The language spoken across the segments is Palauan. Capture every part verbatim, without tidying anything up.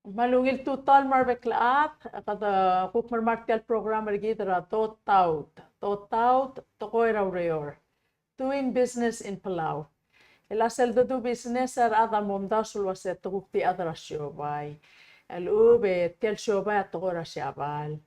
Me a ungil tutau el mo er a bek el chad, kede kuk mermang er tia el program er kid er a Dotaut. Dotaut, tekoi er a ureor. Doing business in Palau. El a sel dedu business a rechad a mo omdasu el uase te kuk di chad er a siobai. A lechub e tia el siobai a tekoi er a Siabal.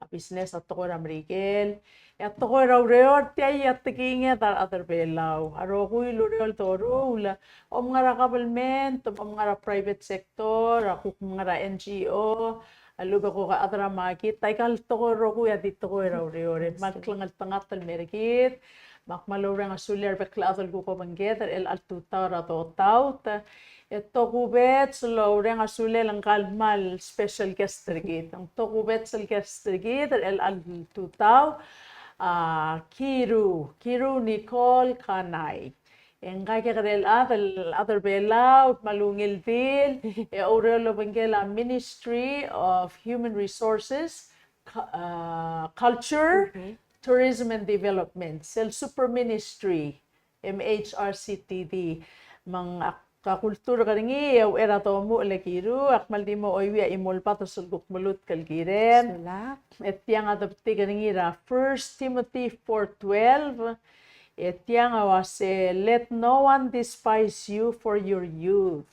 A business a tekoi er a Merikel. E a tekoi er a ureor, tia a tekinged a rechad er a Belau. A rokui el ureor el doruul, a omengar er a government, omengar er a private sector, a kuk omengar er a N G O, a lechub e kuk a chad er a makit, aika el tekoi el rokui a di tekoi er a ureor. E kmal klengeltengat el mei er kid, me ak kmal oureng a sulel a rebek el chad el kuk obengked er chelecha el tutau er a Dotaut. E tokubets el oureng a sulel ngka el kmal special guest er kid. Ng tokubets el guest er kid er chelecha el tutau, a Kiru, Kiru Nicole Kanai. E ngka a kekerei el chad, el chad er a Belau, me a ungil dil, e oureor el obengkel a Ministry of Human Resources, Cu-, a, Culture, Tourism and Development, sel Super Ministry, M H R C T D. Me ng ak a kulturk er ngii, e uchei er a domuchel e Kiru, ak kmal di mo chuieuii a chimo el bades el kuk melutk el kirem. Sulang. E tiang a debetik er ngii er a First Timothy four twelve. E tiang a uase, "Let no one despise you for your youth,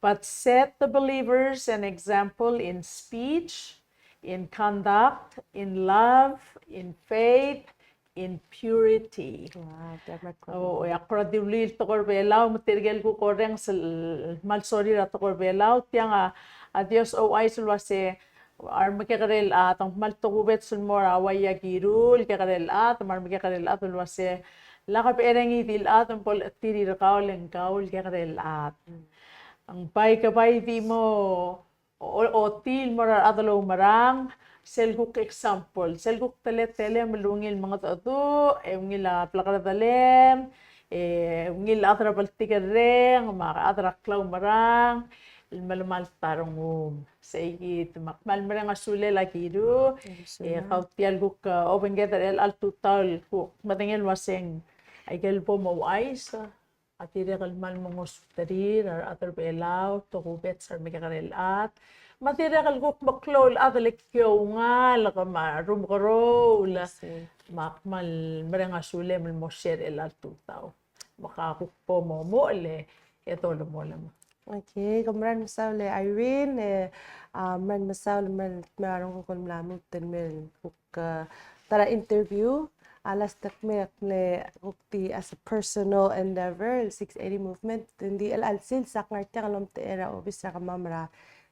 but set the believers an example in speech, in conduct, in love, in faith, in purity." Wow, tia a kmal... O, e a kora di uluuchais el tekoi er a Belau, me tirke el kuk orrenges el kmal sorir a tekoi er a Belau, tiang a, a Dios a ouchais el uase, a remekekerei el chad, ng kmal tokubets el mo er a uaia Kiru el kekerei el chad, me a remekekerei el chad el uase, lak becherei ngii di el chad me bo lechetir er kau le ng kau el kekerei el chad. Ng bai ke bai di mo o-, ochotii el mo er a rechad el oumerang, sel kuk example, sel kuk teletelem el ungil mengedecheduch, e ungil a blekeredelem, e ungil a chad er a bltikerreng, me a chad er a klaumerang, el melemalt a rengum. Seikid, me ak kmal mereng a sulel a Kiru, e kau tia el kuk, e, obengked er chelecha el tutau el kuk medengei el uaseng, aike el bo mouchais, a dirrek el kmal mo ngosuterir a rechad er a Belau, tokubets a remekekerei el chad. Me a dirrek el kuk meklou el chad el ki oungalek me a remekeroul. Yes, sir. Me ak kmal mereng a sulem el mo share er chelecha el tutau. Me ka kuk bo mo muchel e dolemolem. Okay, kom kmal mesaul e Irene, e, a, kmal mesaul me, me a renguk el mla lmuut el mei el kuk ta er a interview, a last ak mle, ak mle kuk di as a personal endeavor, el six eighty movement, ng di chelecha el sils ak ngar tiang el omtechei er a obis er kemam er a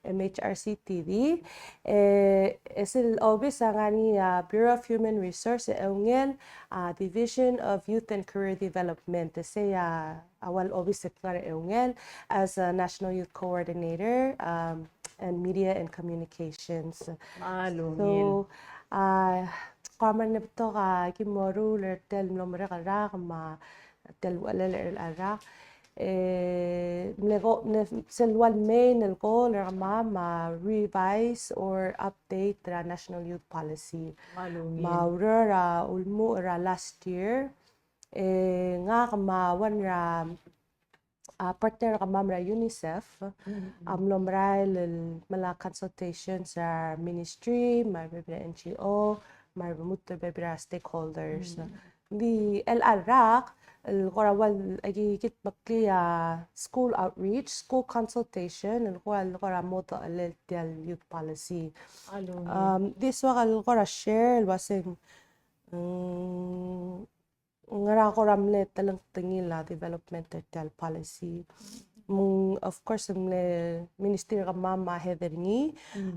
M H R C T D. E, e sel obis a ngar er ngii a Bureau of Human Resource, e eungel a Division of Youth and Career Development, e sei a a ua el obis el ngar er a eungel as a National Youth Coordinator, um, and Media and Communications. Kmal ungil. So, a, kemam a mle betok a ki meruul er tia el mlo merek el rak me tia el uchelel er chelecha el rak. E, mle go-, mle sel ua el main el goal er kemam a revise or update er a National Youth Policy. Kmal ungil. Me a ureor er a ulemuchel er a last year, e, ngak me a one er a a partner er kemam er a UNICEF, a mlo merael el melai a consultations er a ministry, me a rebebil er a N G O, me a rebemutul er a bebil er a stakeholders. Ng di chelecha el rak, el kora ua el aki kid meklii a school outreach, school consultation, el kora, el kora mo dechellel tia el youth policy. Kmal ungil. Um, di soak el kora share el uaseng, mm, ngera kora mle telengtengil a development er tia el policy. Me ng, of course, ng mle ministry er kemam a head er ngii.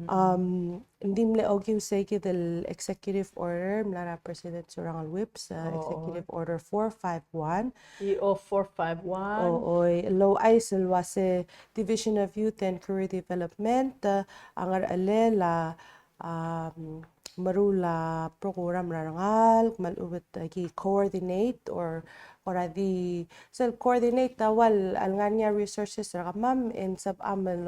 Um, ng di mle okiu sei kid el executive order, mla er a President Surangel Whipps, uh, executive order four five one. E O four five one. O, oi, el ouchais el uase Division of Youth and Career Development, uh, a ngerchelel a um, meruul a program er a rengalek, me a lechub e te ki coordinate or kora di sel coordinate a ua el ngar er ngii a resources er kemam e ng sebecham el,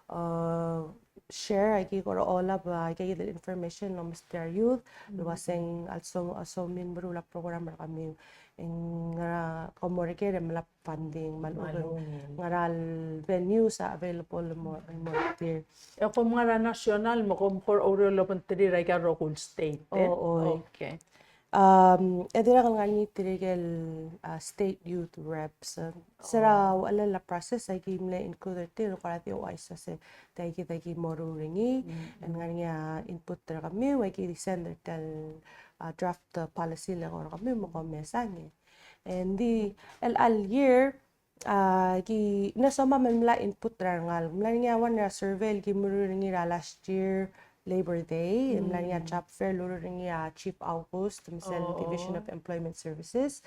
uh, share a ki kora olab a ki kid el information el omesterir a youth, el uaseng a lso-, a lsomiu el meruul a program er kemiu. e ng ngera, kom mo er ker e melai a funding, me a lechub e ng ngera el venues a available el mo, el mo er tir. E kom ngar er a national me kom kora oureor el obengterir aika el rokui el state, e? O, oi. Okay. Um, e dirrek el ngar er ngii tirke el, uh, state youth reps, uh, se er a uchelel a process, aki mle include er tir, kora di ouchais a se, tia kid aki moruul er ngii, e ng ngar er ngii a input er kemiu, aki di send er tia el, uh, draft, uh, policy el eko er kemiu, me kom mesaing. E ng di, el, el year, a, ki, ng somam el mla input er a rengalek. Mla er ngii a one er a survey el ki meruul er ngii er a last year Labor Day, mla er ngii a job fair el ureor er ngii a Chief August, me sel Division of Employment Services.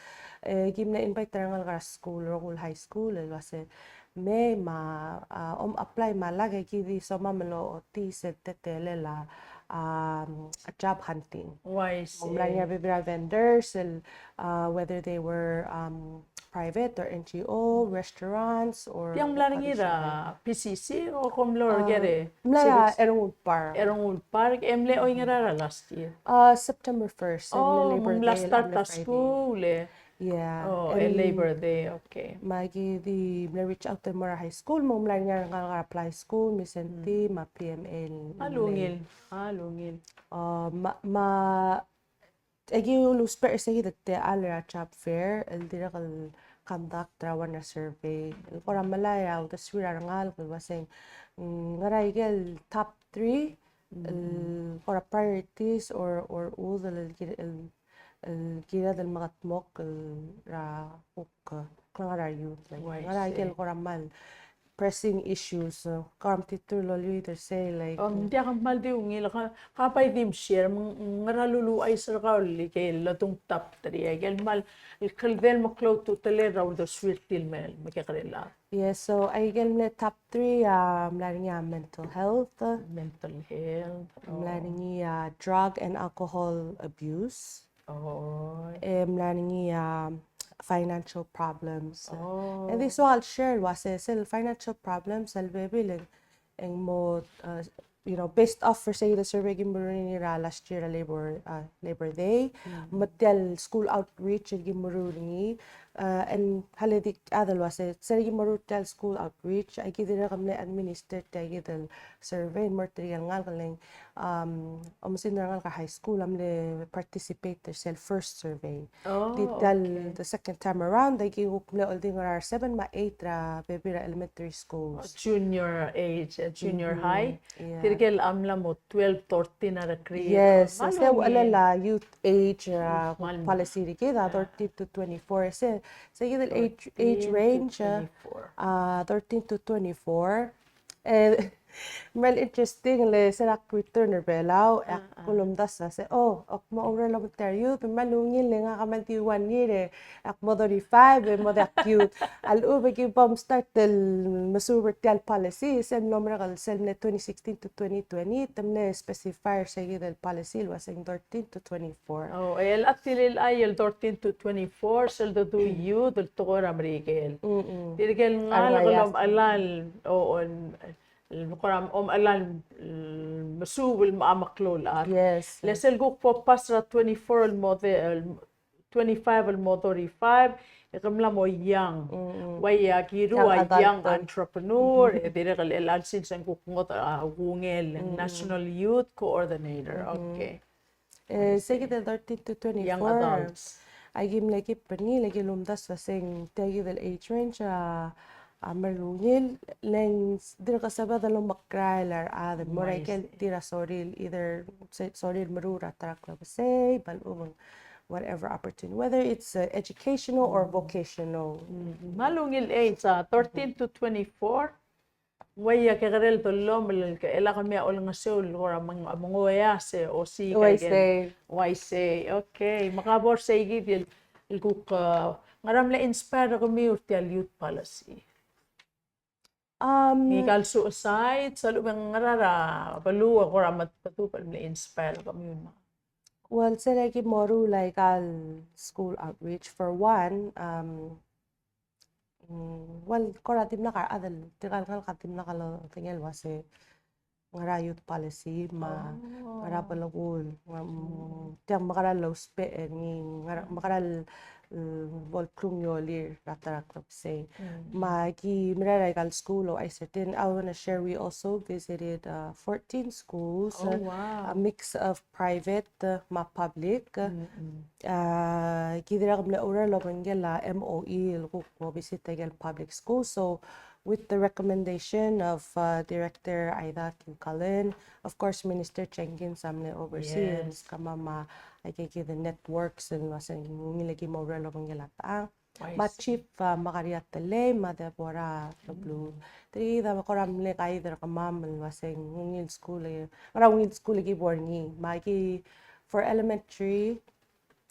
E, ki mle invite er a rengalek er a school, rokui el high school, el uase mei me a, a, om apply me a lak e ki di somam el ochotii sel teletelel a, a, job hunting. Uaisei. Mla er ngii a bebil er a vendors, el, a, whether they were, um, private or N G O, restaurants or... Tiang mla er ngii er a P C C o kom mlo er ker? Mla er a Erungul Park. Erungul Park, e mle oingerang er a last year? Uh, September first, e mle Labor Day, mla start a school, e. Yeah. Oh, e Labor Day, okay. Me aki di mle reach out el mo er a high school, me ng mla er ngii a rengalek er a Ply School, Mindszenty, me a P M A el. A lungil, a lungil. Uh, me, me Aki ulusbech er se kid el techall er a job fair el dirrek el conduct er a one er a survey el kora melai a uldesuir a rengalek el uaseng, mm, ngera aike el top three el kora priorities or, or uchul el, el, el kired el mekedmokl el er a kuk klengar er a youth, like, ngera aike el kora mal pressing issues, uh, kora metitur el oliuid er sei, like. Ng diak kmal di ungil, ka, ka bai di mshare, me ng, ngera luluuchais er kau el ikel lodung top three, ikel kmal, el kldei el meklou a ultutelel er a uldesuir tir el me, mekekerei el chad. Yeah, so aikel mle top three, uh, mla er ngii a mental health. Mental health, mla er ngii a drug and alcohol abuse. Oh. E mla er ngii a financial problems. Oh. E di soak el share el uase sel financial problems a lebebil e ng, e ng mo, uh, you know, based off er se kid el survey el ki meruul er ngii er a last year a Labor, uh, Labor Day. Mm. Me tia el school outreach el ki meruul er ngii, uh, e ng hale di chad el uase, se er a ki meruul tia el school outreach, aki dirrek el mle administer tia kid el survey el mo er tirke el ngalek el ng, um, oumesingd er a rengalek er a high school a mle participate er sel first survey. Oh, okay. Di tia el, the second time around, aki kuk mle oldingel er a seven me a eight er a bebil er a elementary schools. Oh, junior age, uh, junior high. Yeah. Tirke el mla mo twelve, thirteen a rekrek. Yes, se uchelel a youth age er a policy er kid a thirteen to twenty-four. Se, se kid el age, age range, uh, thirteen to twenty-four. E, mera el interesting le se er a return er a Belau, e ak kulemdasu el se, oh, ak mo oureor el obengterir a youth, me ng ungil e ngak a kmal di one year e ak mo thirty-five, e mo diak youth. A lechub e ki bo mstart el mesuub er tia el policy, sel mlo merek el sel mle twenty sixteen to twenty twenty, te mle specify er se kid el policy el uaseng thirteen to twenty-four. Oh, el a tilil a el thirteen to twenty-four, sel dedu youth el tekoi er a Merikel. Mm-mm. Tirke el ngalek el omechell, o, o, el kora omechell el mesuub el mo meklou el chad. Yes. Le sel kuk bo pass er a twenty-four el mo de, el twenty-five el mo thirty-five, e ke mla mo young. Mm-mm. Ua ia kiru a young entrepreneur, e dirrek el, el chelsel se ng kuk ngodech a ungil, national youth coordinator. Mm-hmm. Okay. E, se kid el thirteen to twenty-four, young adults. Aki mle keep er ngii, le ki ulemdasu el uaseng tia kid el age range a, a mera el ungil, le ng dirk sebeched el omekrael a rechad, mo er a ikel tir a sorir, either se-, sorir el meruul er a ta er a klebesei, me a lechub e ng whatever opportunity, whether it's, uh, educational or vocational. Mm, me a ungil age, a thirteen to twenty-four, Ng uaia kekerei el dellomel el ke, el kemiu a olengeseu el kora meng-, mengoia se osiik a ikel. Uaisei. Uaisei, okay. Me ka bo er sei kid el, el kuk, uh, ngera mle inspire er kemiu er tia el youth policy? Um, ngika el suicide, se a lechub e ng ngera er a beluu e kora medebedubech el mle inspire er kemiu? Well, se er a ki meruul aika el school outreach, for one, um, Mm, well, kora dimlak a rechad el, tirka el ngalek a dimlak lodengei el uase ngera youth policy, me a ngera belkul, mm, tiang mekerang el ousbech er ngii, ngera, mekerang el mm, bo el klungiolir er a ta er a klebesei. Mm. Me aki mera er aika el skuul el ouchais er tir. I want to share, we also visited, uh, fourteen schools, oh, uh, wow, a mix of private, uh, me a public. Mm, mm. Uh, ki dirrek el mle oureor el obengkel a M O E el kuk mo visit aike el public school. So, with the recommendation of, uh, Director Aida Kilcullen, of course, Minister Jenkins a mle oversee, yes, el kemam a, aike, aike the networks el uase ng ungil e ki mo oureor el obengkel a techang. Me a Chief, uh, Makaria Telei, me a Deborah Loblu. Mm. Tirke a kora mle guide er kemam el uase ng ungil skuul e, ngera ungil skuul e ki bo er ngii. Me aki for elementary,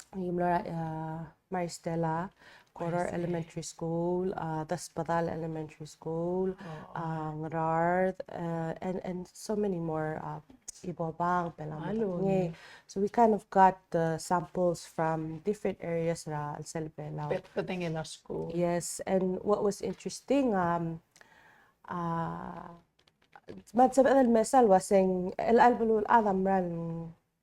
aki mlo er a, uh, Maris Stella, Koror Elementary School, uh, Desbedall Elementary School, oh, uh, Ngaraard, uh, and, and so many more, uh, Ibobang, Belau, Matat Ngii. So we kind of got the samples from different areas er a chelsel Belau. Bek el bedengel a skuul. Yes, and what was interesting, um, uh, me a sebeched el mesa el uase ng, el, el beluulechad a mera el,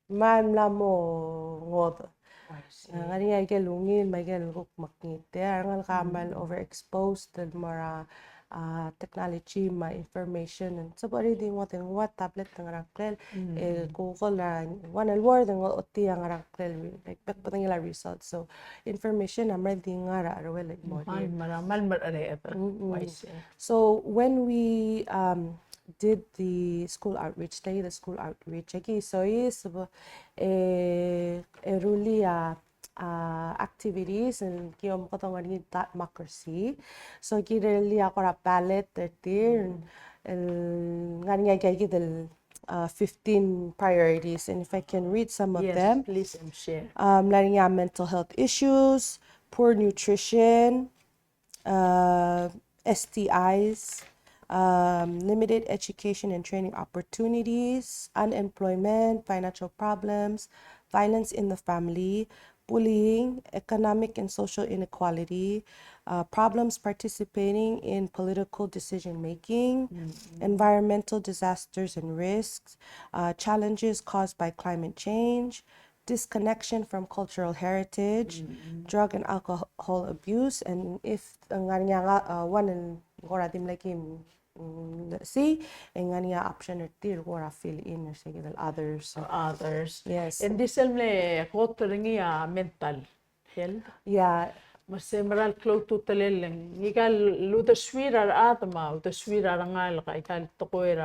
mera el mla mo ngodech. I see. Uh, ngar er ngii a ikel ungil, me a ikel kuk mekngit. Te a rengalek a mera el overexposed el mo er a, uh, technology me a information. And so, but di ngodech, ng ua tablet a ngerang klel, mm, e Google a, one el word, ng ochotii a ngerang klel, like, bek el bedengel a result. So, information a mera el di ngar er a, er a cherechar el mo er ngii. Mera, mera, mera, mera, mm, mm. I see. So when we, um, did the school outreach, study the school outreach, aki soiseb e, e rullii a, a, activities el ki omekedong er ngii el democracy. So ki rullii a kora ballot er tir, mm, el ngar er ngii a ikakid el, uh, fifteen priorities, and if I can read some of them. Yes, please, and share. Um, ngar er ngii a mental health issues, poor nutrition, uh, S T Is, um, limited education and training opportunities, unemployment, financial problems, violence in the family, bullying, economic and social inequality, uh, problems participating in political decision making, mm-hmm, environmental disasters and risks, uh, challenges caused by climate change, disconnection from cultural heritage, mm-hmm, drug and alcohol abuse, and if, uh, ngar er ngii a, uh, one el kora di mle ki, mm, let's see, e ngar er ngii a option er tir el kora fill in er se kid el others. Others. Yes. E ng di sel mle kot er ngii a mental health. Yeah. Me se mera el klou a ultutelel el ngika el uldesuir a rechad me a uldesuir a rengalek, aika el tekoi er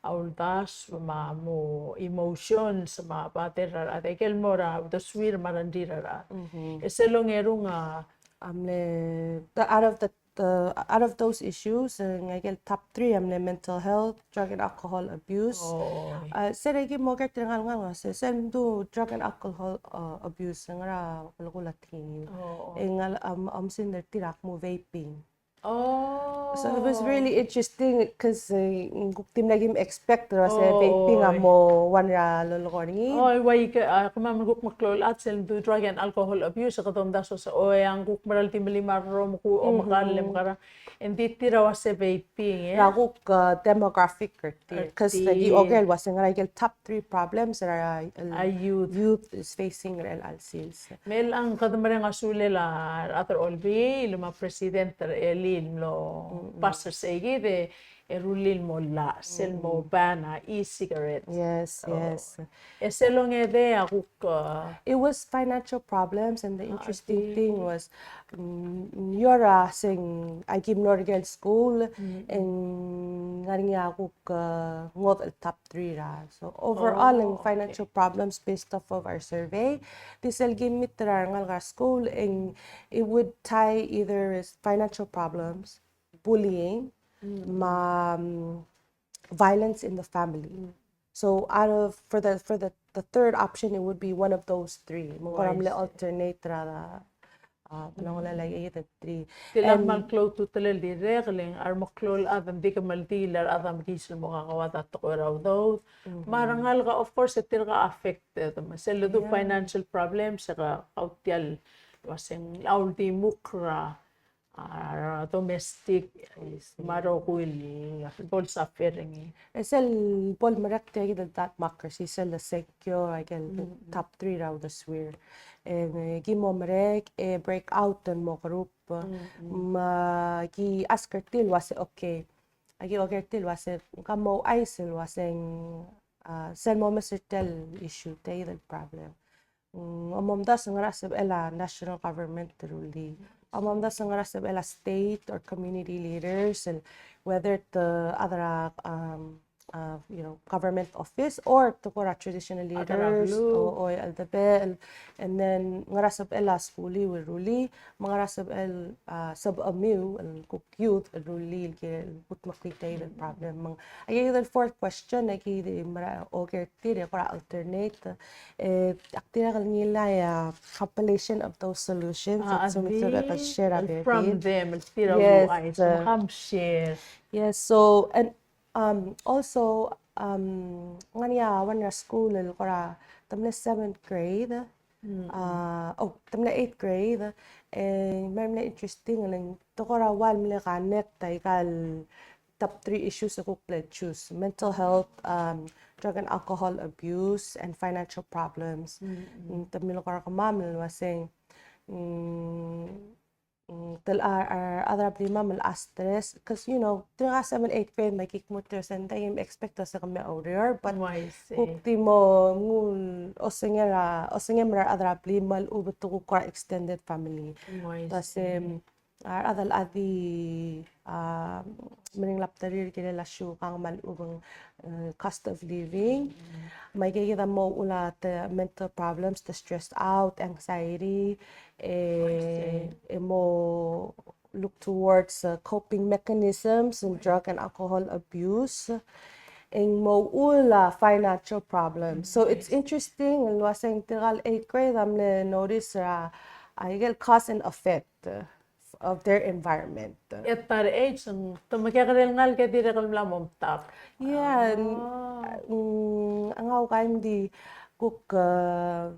a uldasu me a mo emotions me a bother er a rechad, aike el mo er a uldesuir me a rengrir a rechad. Mm-hmm. E sel ongerung a, a mle, the, out of the, the, out of those issues, e, ng aike el top three a mle mental health, drug and alcohol abuse. Oh. Uh, se er a ki mo kuk tirke el ngalek el ngar er ngii, se, sel mdu drug and alcohol, uh, abuse, ngera belkul a tekingir. Oh, oh. E ngal, um, um, sel er tir a kmo vaping. Oh. So it was really interesting because, uh, ng kuk di mle kim expect er a se, oh, vaping a mo one er a lolekoi er ngii. Oh, ua ika, uh, kemam el kuk meklou el chad sel mdu drug and alcohol abuse, kede omdasu el se, oh, e ng kuk mera el di melim a rrom, kuk omekall, mm-hmm, e mekerang. E ng di tir a ua se vaping, e? Er a kuk, uh, demographic er tir. Because, like, di oker el ua se ngera ikel top three problems that a, a youth, youth is facing er chelecha el sils. Me chelechang kede mereng a sulel a rechad er a Olbiil, me a president er a elii el mlo, mm-mm, pass er seikid e, e rullii el mo llach, sel mo, mm-mm, ban a e-cigarettes. Yes, oh, yes. E sel ongedei a kuk, uh, it was financial problems, and the, ah, interesting thing was, mm, ng uaisei, a ki mlo er a ikel skuul, mm-mm, e ng ngar er ngii a kuk, uh, ngodech el top three er a. So overall, oh, okay, financial problems based off of our survey. Di sel ki meet er a rengalek er a skuul, e ng, it would tie either with financial problems, bullying, mm, me a, um, violence in the family. Mm. So out of, for the, for the, the third option, it would be one of those three. Me ng kora mle alternate er a, uh, belong la, like, the three. Tilecha me a klou a ultutelel dirrek el ng a remeklou el chad a di kemeldiil a rechad a mekiis el mo kakauad a tekoi er a udoud. Mm-hmm. Me a rengalek, of course, e tirka affected. Me sel ledu, yeah, financial problems, e ke kau tia el ua se ng uldimukl er a a, domestic, me a rokui el bo el suffer er ngii. E sel bo el merek tia kid el democracy, sel senkio, aike el top three er a uldesuir. E, e ki mo merek, e break out el mo group, me ki ask er tir el uase, okay. Aki oker er tir el uase, ka mo ouchais el uase, a, sel mo mes er tia el issue, tia el problem. Mm, omomdasu e ngera sebechel a national government el rullii. Omomdasu e ngera sebechel a state or community leaders, el whether te other, um, uh, you know, government office or te kora traditional leaders, o, o el debechel, and then ngera sebechel a skuliu el rullii, me ngera sebechel, uh, sebechemiu el kuk youth el rullii el ke el kutmeklii tia el problem. Me ng, aike el fourth question, aki di mera oker er tir e kora alternate, e, ak dirrek el ngilai a compilation of those solutions, a, so me sort of share a bit from them, el tir a, yes, ouchais, uh, me kam share. Yes, so, and, um, also, um, ngar ngii a one er a skuul el kora te mle seventh grade, a, oh, te mle eighth grade, e, me mle interesting, e le ng te kora ua el mle connect aika el top three issues e kuk bla el choose. Mental health, um, drug and alcohol abuse, and financial problems. Mm, te mle kora kemam el uaseng, mm, mm, te, a, a, a rechad er a blimam el a stress, 'cause, you know, tirka seven, eight grade me ki kmo tir, sel taem e expect el se kemiu a oureor, but kuk di mo nguu el osengem er a, osengem er a rechad er a blim me a lechub e te kuk kora extended family. Te se, a rechad el di, a, meringel a bdelir el kirel a siukang me a lechub e ng, e, cost of living. Me aike kid a mo uchul a te mental problems, te stressed out, anxiety, e, e mo look towards, uh, coping mechanisms and drug and alcohol abuse. E ng mo uchul a financial problems. So it's interesting el uaseng tirka el eighth grade a mle notice er a, a, aike el cause and effect, uh, of their environment. E ta er a age, te mekekerei el ngalek e dirrek el mla mo mtab. Yeah, ng, ng, a ngak a kaim di kuk, uh,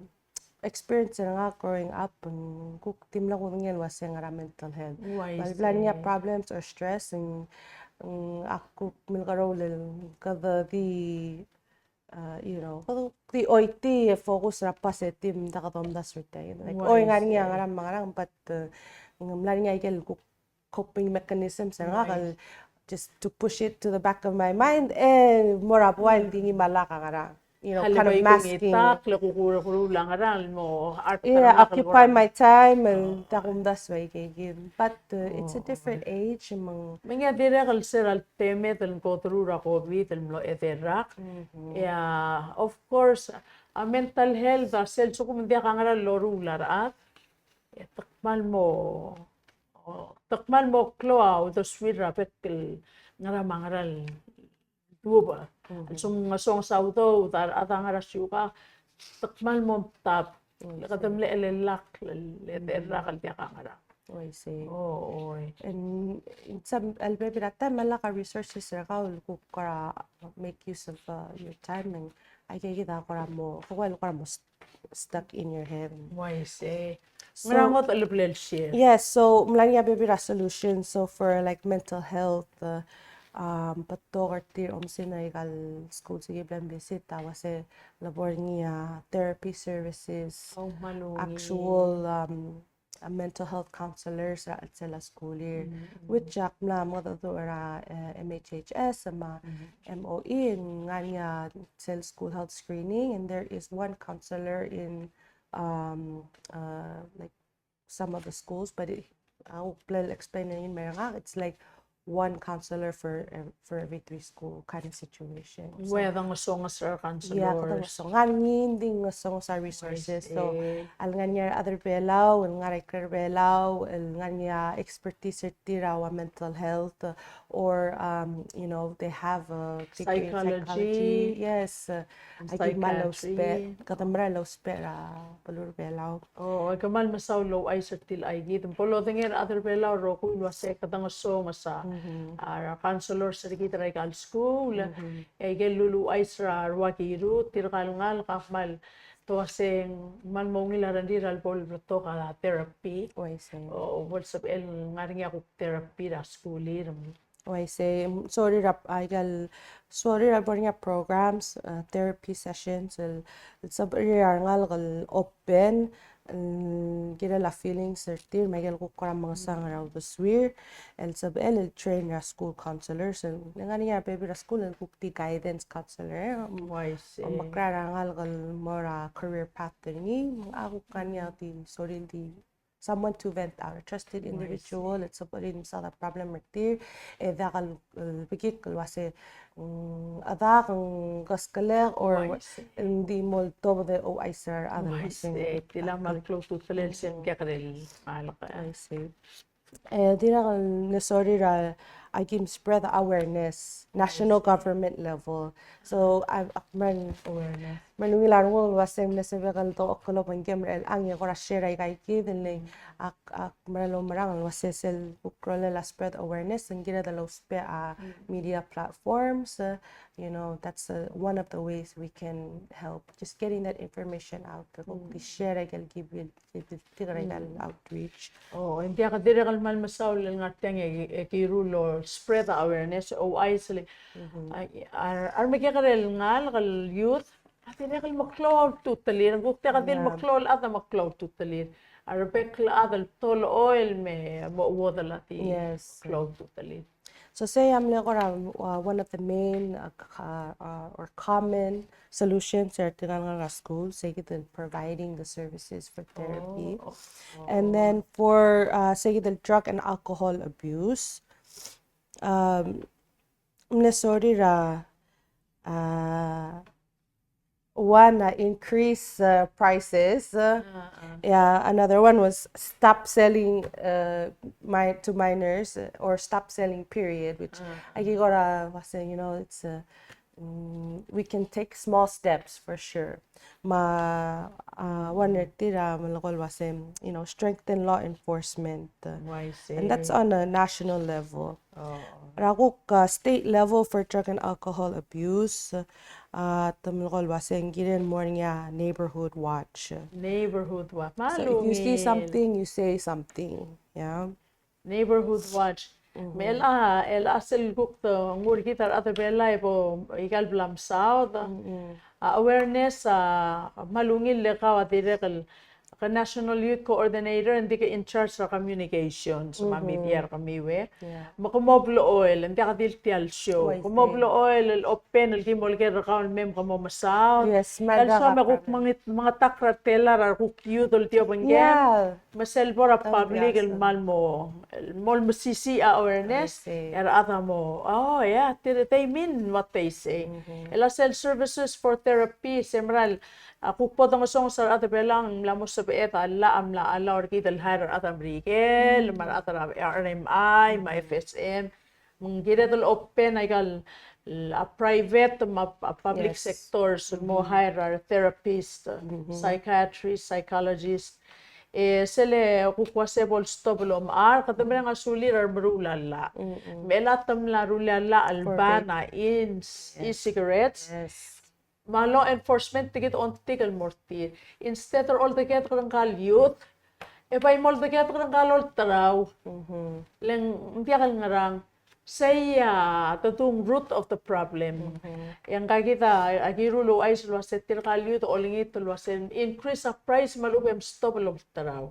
experience er ngak growing up, ng kuk di mle kudengei el uaseng er a mental health. Bla, bla ngii a problems or stress, ng, ng ak kuk milkeroul el kede di, uh, you know, kede di oitii e focus er a positive, me te kede omdasu er tia. Like, oi, ngar ngii a ngerang me a ngerang, but, uh, ng mla er ngii a ikel kuk coping mechanisms er ngak el just to push it to the back of my mind, e mo er a buai el di ngii me a lak a ngerang. You know, kind of masking. Itak, le kukurekurul a ngerang el mo art. Yeah, occupy my time, el tia kumdasu aike kid. But, uh, it's a different age, me ng. Me ng dirrek el se er a temed el go through er a COVID el mlo chederak. Yeah, of course, a mental health, a sel lsekum ng diak a ngerang el loruul a rechad, e te kmal mo, o, te kmal mo klou a uldesuir er a bek el ngerang me a ngerang el duubech. A lsekum ng ngesonges a udoud, a rechad a ngar er a siukang, te kmal mo mtab. Le kede mle chelellakl el, el, el rak el diak a ngerang. Oh, I see. Oh, oi. And in some, a lebebil er a taem me a lak a resources er kau el kuk kora make use of, uh, your time, and aike kid a kora mo, kuk el kora mo stuck in your head. Uaisei. So, ngera ngodech el bla el share? Yes, so mla er ngii a bebil er a solution. So for, like, mental health, uh, um, betok er tir, omsii a ikal schools e ki bla mvisit a uase lebo er ngii a therapy services, actual, um, a mental health counselors er a chelsel a skulir, which ak mla mengedecheduch er a, uh, M H H S me a M O E, ng ngar er ngii a sel school health screening, and there is one counselor in, um, uh, like, some of the schools, but it, a kuk bla el explain er ngii el mer ngak, it's like one counselor for ev-, for every three school kind of situation. So, we, a dengesonges er a counselors. Yeah, kede ngesonges. Ngar er ngii, ng di ngesonges a resources. So, a lengar er ngii a rechad er a Belau, el ngar er a ikrel a Belau, el ngar er ngii a expertise er tir er a ua mental health, uh, or, um, you know, they have a degree in psychology. Psychology. Yes, uh, aki kmal ousbech, kede mera el ousbech er a beluu er a Belau. Oh, e kmal mesaul el ouchais er tia el chais. Ng bo lodengei a rechad er a Belau el rokui el uase kede ngesonges a, a, counselors er kid er aika el skuul, e aike el luluuchais er a rua kirut, tirka el ngalek a kmal te uase ng kmal mo ungil a rengrir el bo lebetok a therapy. Uaisei. O bo lsebechel el ngar er ngii a kuk therapy er a skulir. Uaisei, mm, sorir a, aike el, sorir a bo er ngii a programs, uh, therapy sessions, el, el sebechir a rengalek el open, el kirel a feelings er tir, me aike el kuk kora mengesang er a uldesuir, el sebechel el train er a school counselors, el ngar er ngii a bebil er a skuul el kuk di guidance counselor, e, mm, uaisei, omekrael a rengalek el mo er a career path er ngii, a kuk ngar er ngii a di sorir di someone to vent out, a trusted individual, el sebechir el mesaod a problem er tir, e diak el, el bekik el uase, mm, a dak, mm, keskelek, or, uaisei, ng di mo oltobed e ouchais er a rechad el uase, uaisei, ng di, tia a kmal klou a ultutelel sel kekerel. Uaisei. E dirrek el mle sorir a, a kim spread awareness, national government level. So, a, a, me ng, awareness, me ng ungil a renguk el uase ng mle sebechek el doklou a bengkem er chelechang e kora share aika kid, el, ak, ak mera el oumerang el uase sel kuk rolel a spread awareness, ng kired el ousbech a media platforms, uh, you know, that's, uh, one of the ways we can help, just getting that information out, the, mm, di share aike el kibil, di, di, di aika el outreach. O, ng diak, dirrek el kmal mesaul el ngar tiang e, e kiru el spread awareness, ouchais el, a, a, a remekekerei el ngalek el youth, a dirrek el meklou a ultutelir, ng kuk diak di el meklou el chad a meklou a ultutelir. A rebek el chad el tolochoel me mo chuodel a di, yes, meklou a ultutelir. So sei a mle kora, uh, one of the main, uh, co-, uh, or common solutions er tirka el ngalek er a skuul, sei kid el providing the services for therapy. Oh, oh, oh. And then for, uh, sei kid el drug and alcohol abuse, um, mle sorir a, uh, one, uh, increase, uh, prices. Uh, yeah, another one was stop selling, uh, mi-, to minors, uh, or stop selling, period, which, uh, aki kora uase, you know, it's, uh, mm, we can take small steps for sure. Me a, uh, one er tir a melekoi el uase, you know, strengthen law enforcement. Uh, oh, I see. And that's on a national level. Oh. Er a kuk, uh, state level for drug and alcohol abuse, uh, te melekoi el uase ng kirel mo er ngii a neighborhood watch. Neighborhood watch. So if you see something, you say something. Yeah. Neighborhood watch. Mm-hmm. Me chelecha, chelecha sel kuk te ngar er kid a rechad er a Belau e bo aika el bla mesaod. Mm-hmm. A awareness a kmal ungil, le kau a dirrek el ke National Youth Coordinator, ng di ke in charge er a communications, me a media er kemiu e. Yeah. Me ke mo blechoel, ng diak di el tia el show. Oh, I see. Ke mo blechoel el open el ki mo oleker er kau el mei me ke mo mesaod. Yes, me a, el soam e kuk menget-, mengetakl er a tela er a kuk youth el di obengkem. Yeah. Me sel bo er a public el kmal mo, el mo mesisiich a awareness. I see. E a rechad a mo, oh, yeah, they, they mean what they say. Mm-hmm. E a sel services for therapy, se mera el, a kuk bo dongesonges a rechad er a Belau, ng mla mo sebeched a llach a mla allow er kid el hire a rechad er a Merikel, me a rechad er a R M I, me a F S M. Me ng kired el open aika el, a private me a, a public sectors el mo hire a therapist, psychiatrist, psychologist. E sel kuk uase bo el stop el omechar, kede mereng a sulir a remeruul a llach. Me chelecha te mla rullii a llach el ban a e-cigarettes. Me a law enforcement te kid a ongtik el mo er tir. Instead er a oldekedek er ngka el youth, e bai mo oldekedek er ngka el olterau. Le ng diak el ngerang. Sei a, the dung root of the problem. E ngka kid a, a kiru el ouchais el uase tirka el youth a olengit el uase increase a price me a lechub e mstop el olterau.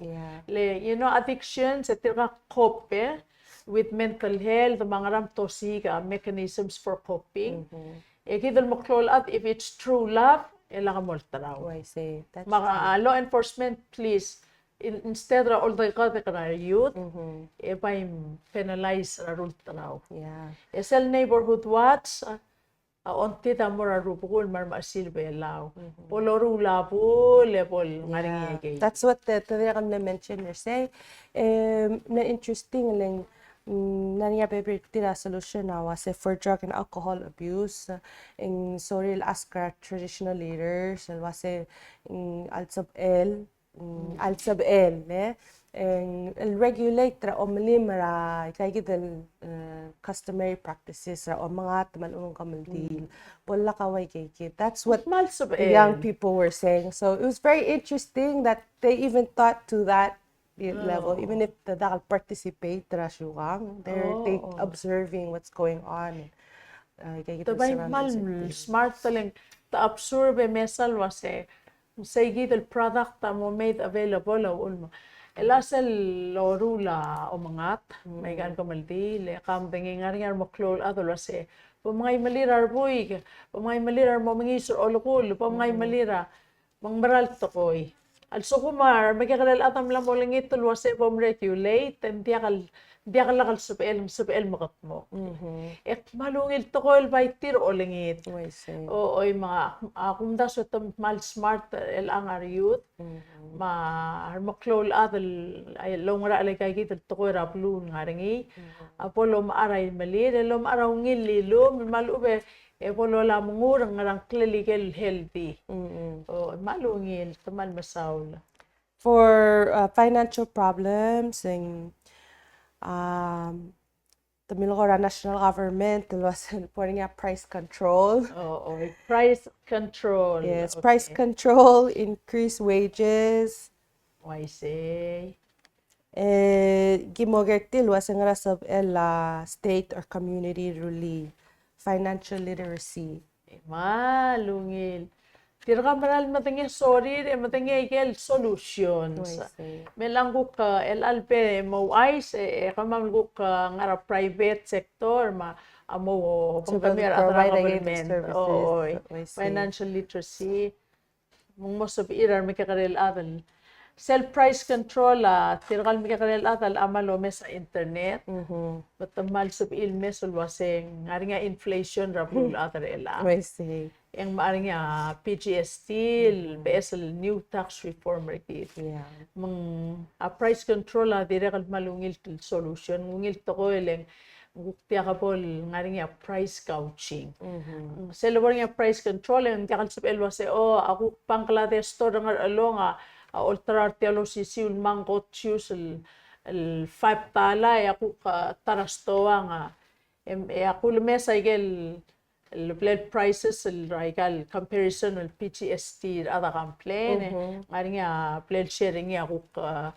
Le, you know, addictions, e tirka cope with mental health, me a ngerang, te osiik a mechanisms for coping. E kid el meklou el chad, if it's true love, e lak mo olterau. Oh, I see. That's true. Me a law enforcement, please, in-, instead er a oldekedek er a youth, e bai penalize er a rulterau. Yeah. E sel neighborhood watch, a, a ongtid a mo er a rubekul me a remechesil Belau. Bo loruul a bul, e bo lengar er ngii a ikei. That's what the, the, the mention er sei. E, mle interesting le ng Mm, ng ngar er ngii a bebil er tir a solution a uase for drug and alcohol abuse, e ng sorir el ask er a traditional leaders el uase, mm, a lsebechel, mm, a lsebechel, e, e ng regulate er a omelim er a ika kid el, eh, customary practices er a omengat me a lechub e ng kemeldiil. Bo lak a ua ika kid. That's what the young people were saying. So it was very interesting that they even thought to that level, even if the dak el participate er a siukang, they're they observing what's going on. Uh, ika kid el surroundings. Te bai kmal smart el ng te observe e mesa el uase ng sei kid el product a mo made available a uchul me e le sel loruul a omengat me aika el kemeldiil, e ke medengei ng ngar er ngii a remeklou el chad el uase bo mengai melir a rebuik, bo mengai melir a remomengiis er a olekull, bo mengai melir a, me ng mera el tekoi. A lsekum a remekekerei el chad a mla mo olengit el uase bo mreguulate, e ng diak el diak lak el sebechel, ng sebechel mekedmokl. E kmal ungil tekoi el bai tir olengit. Oi, me a kumdasu e te kmal smart el ngar er a youth. Me a remeklou el chad el oungerachel aika kid el tekoi er a beluu el ngar er ngii a bo lomechar a imelir, e lomechar a ungil el ilumel, me a lechub e bo lola mengur er a ngklel ikel healthy. O, kmal ungil, te kmal mesaul. For, uh, financial problems, e ng, um, te milekoi er a national government el uase bo er ngii a price control. O, o, price control. Yes, price control, increase wages. Uaisei. E ki mo ker tia el uase ngera sebechel a state or community el rullii financial literacy. E kmal ungil. Tirka a mera el medengei a sorir, e medengei aike el solutions. Uaisei. Me ng kuk, e, el albe mo ouchais, e, e kemam el kuk, e, ngar er a private sector, me a mo, o, provide government. Oi. Uaisei. Financial literacy. Me ng mo sebechir a remekekerei el chad el sel price control a tirka el mekekerei el chad a kmal omes a internet. Me te kmal sebechir el mes el uase ng ngar er ngii a inflation er a beluulechad er chelechang. Uaisei. E ng mla er ngii a P G S T, el beches el new tax reform er kid. Me ng a price control a dirrek el kmal ungil el solution, ungil tekoi el ng kuk diak bo el ngar er ngii a price gouging. Sel lebo er ngii a price control, e ng diak el sebechel el uase, o, a kuk Bangladesh store er a Ngerchelong a, a olterau er tia el osisiu el mangkot juice el, el five dollar, e a kuk, a, ta er a stoang a, em, e a kulemes aike el, el bla el prices el er aika el comparison el P G S T er a rechad a complain, e ng ngar er ngii a bla el share er ngii a kuk, a,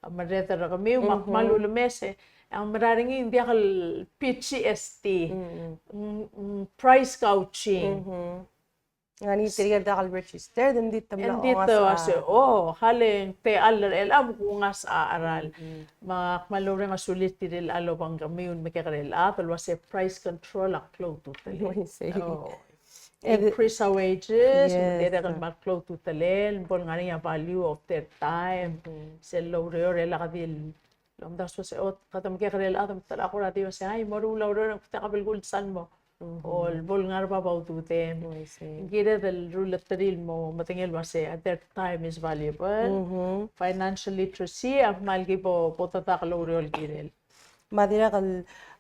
merreder er kemiu, me ak kmal ulemes, e ng mera er ngii ng diak el P G S T, ng, ng price gouging. Ng ngar er ngii tirke el diak el register, e ng di te mla, e ng di te uase, o, a le ng techall er chelechang me kungas a cheral. Me ak kmal oureng a sulir tirke el obengkemiu el mekekerei el chad el uase price control a klou a ultutelel. Increase a wages, me ng dirrek el kmal klou a ultutelel, bo el ngar er ngii a value of their time. Sel loureor e lak di el omdasu el uase, o, kede mekekerei el chad me te lak kora di uase, ai, mo ruul a ureor e ng kuk diak a belkul el sal mo. O, el bo el ngar er a bab a ududem. Ng kired el rullterir el mo medengei el uase, their time is valuable. Financial literacy a kmal ki bo, bo dedak el oureor el kirel. Me a dirrek el,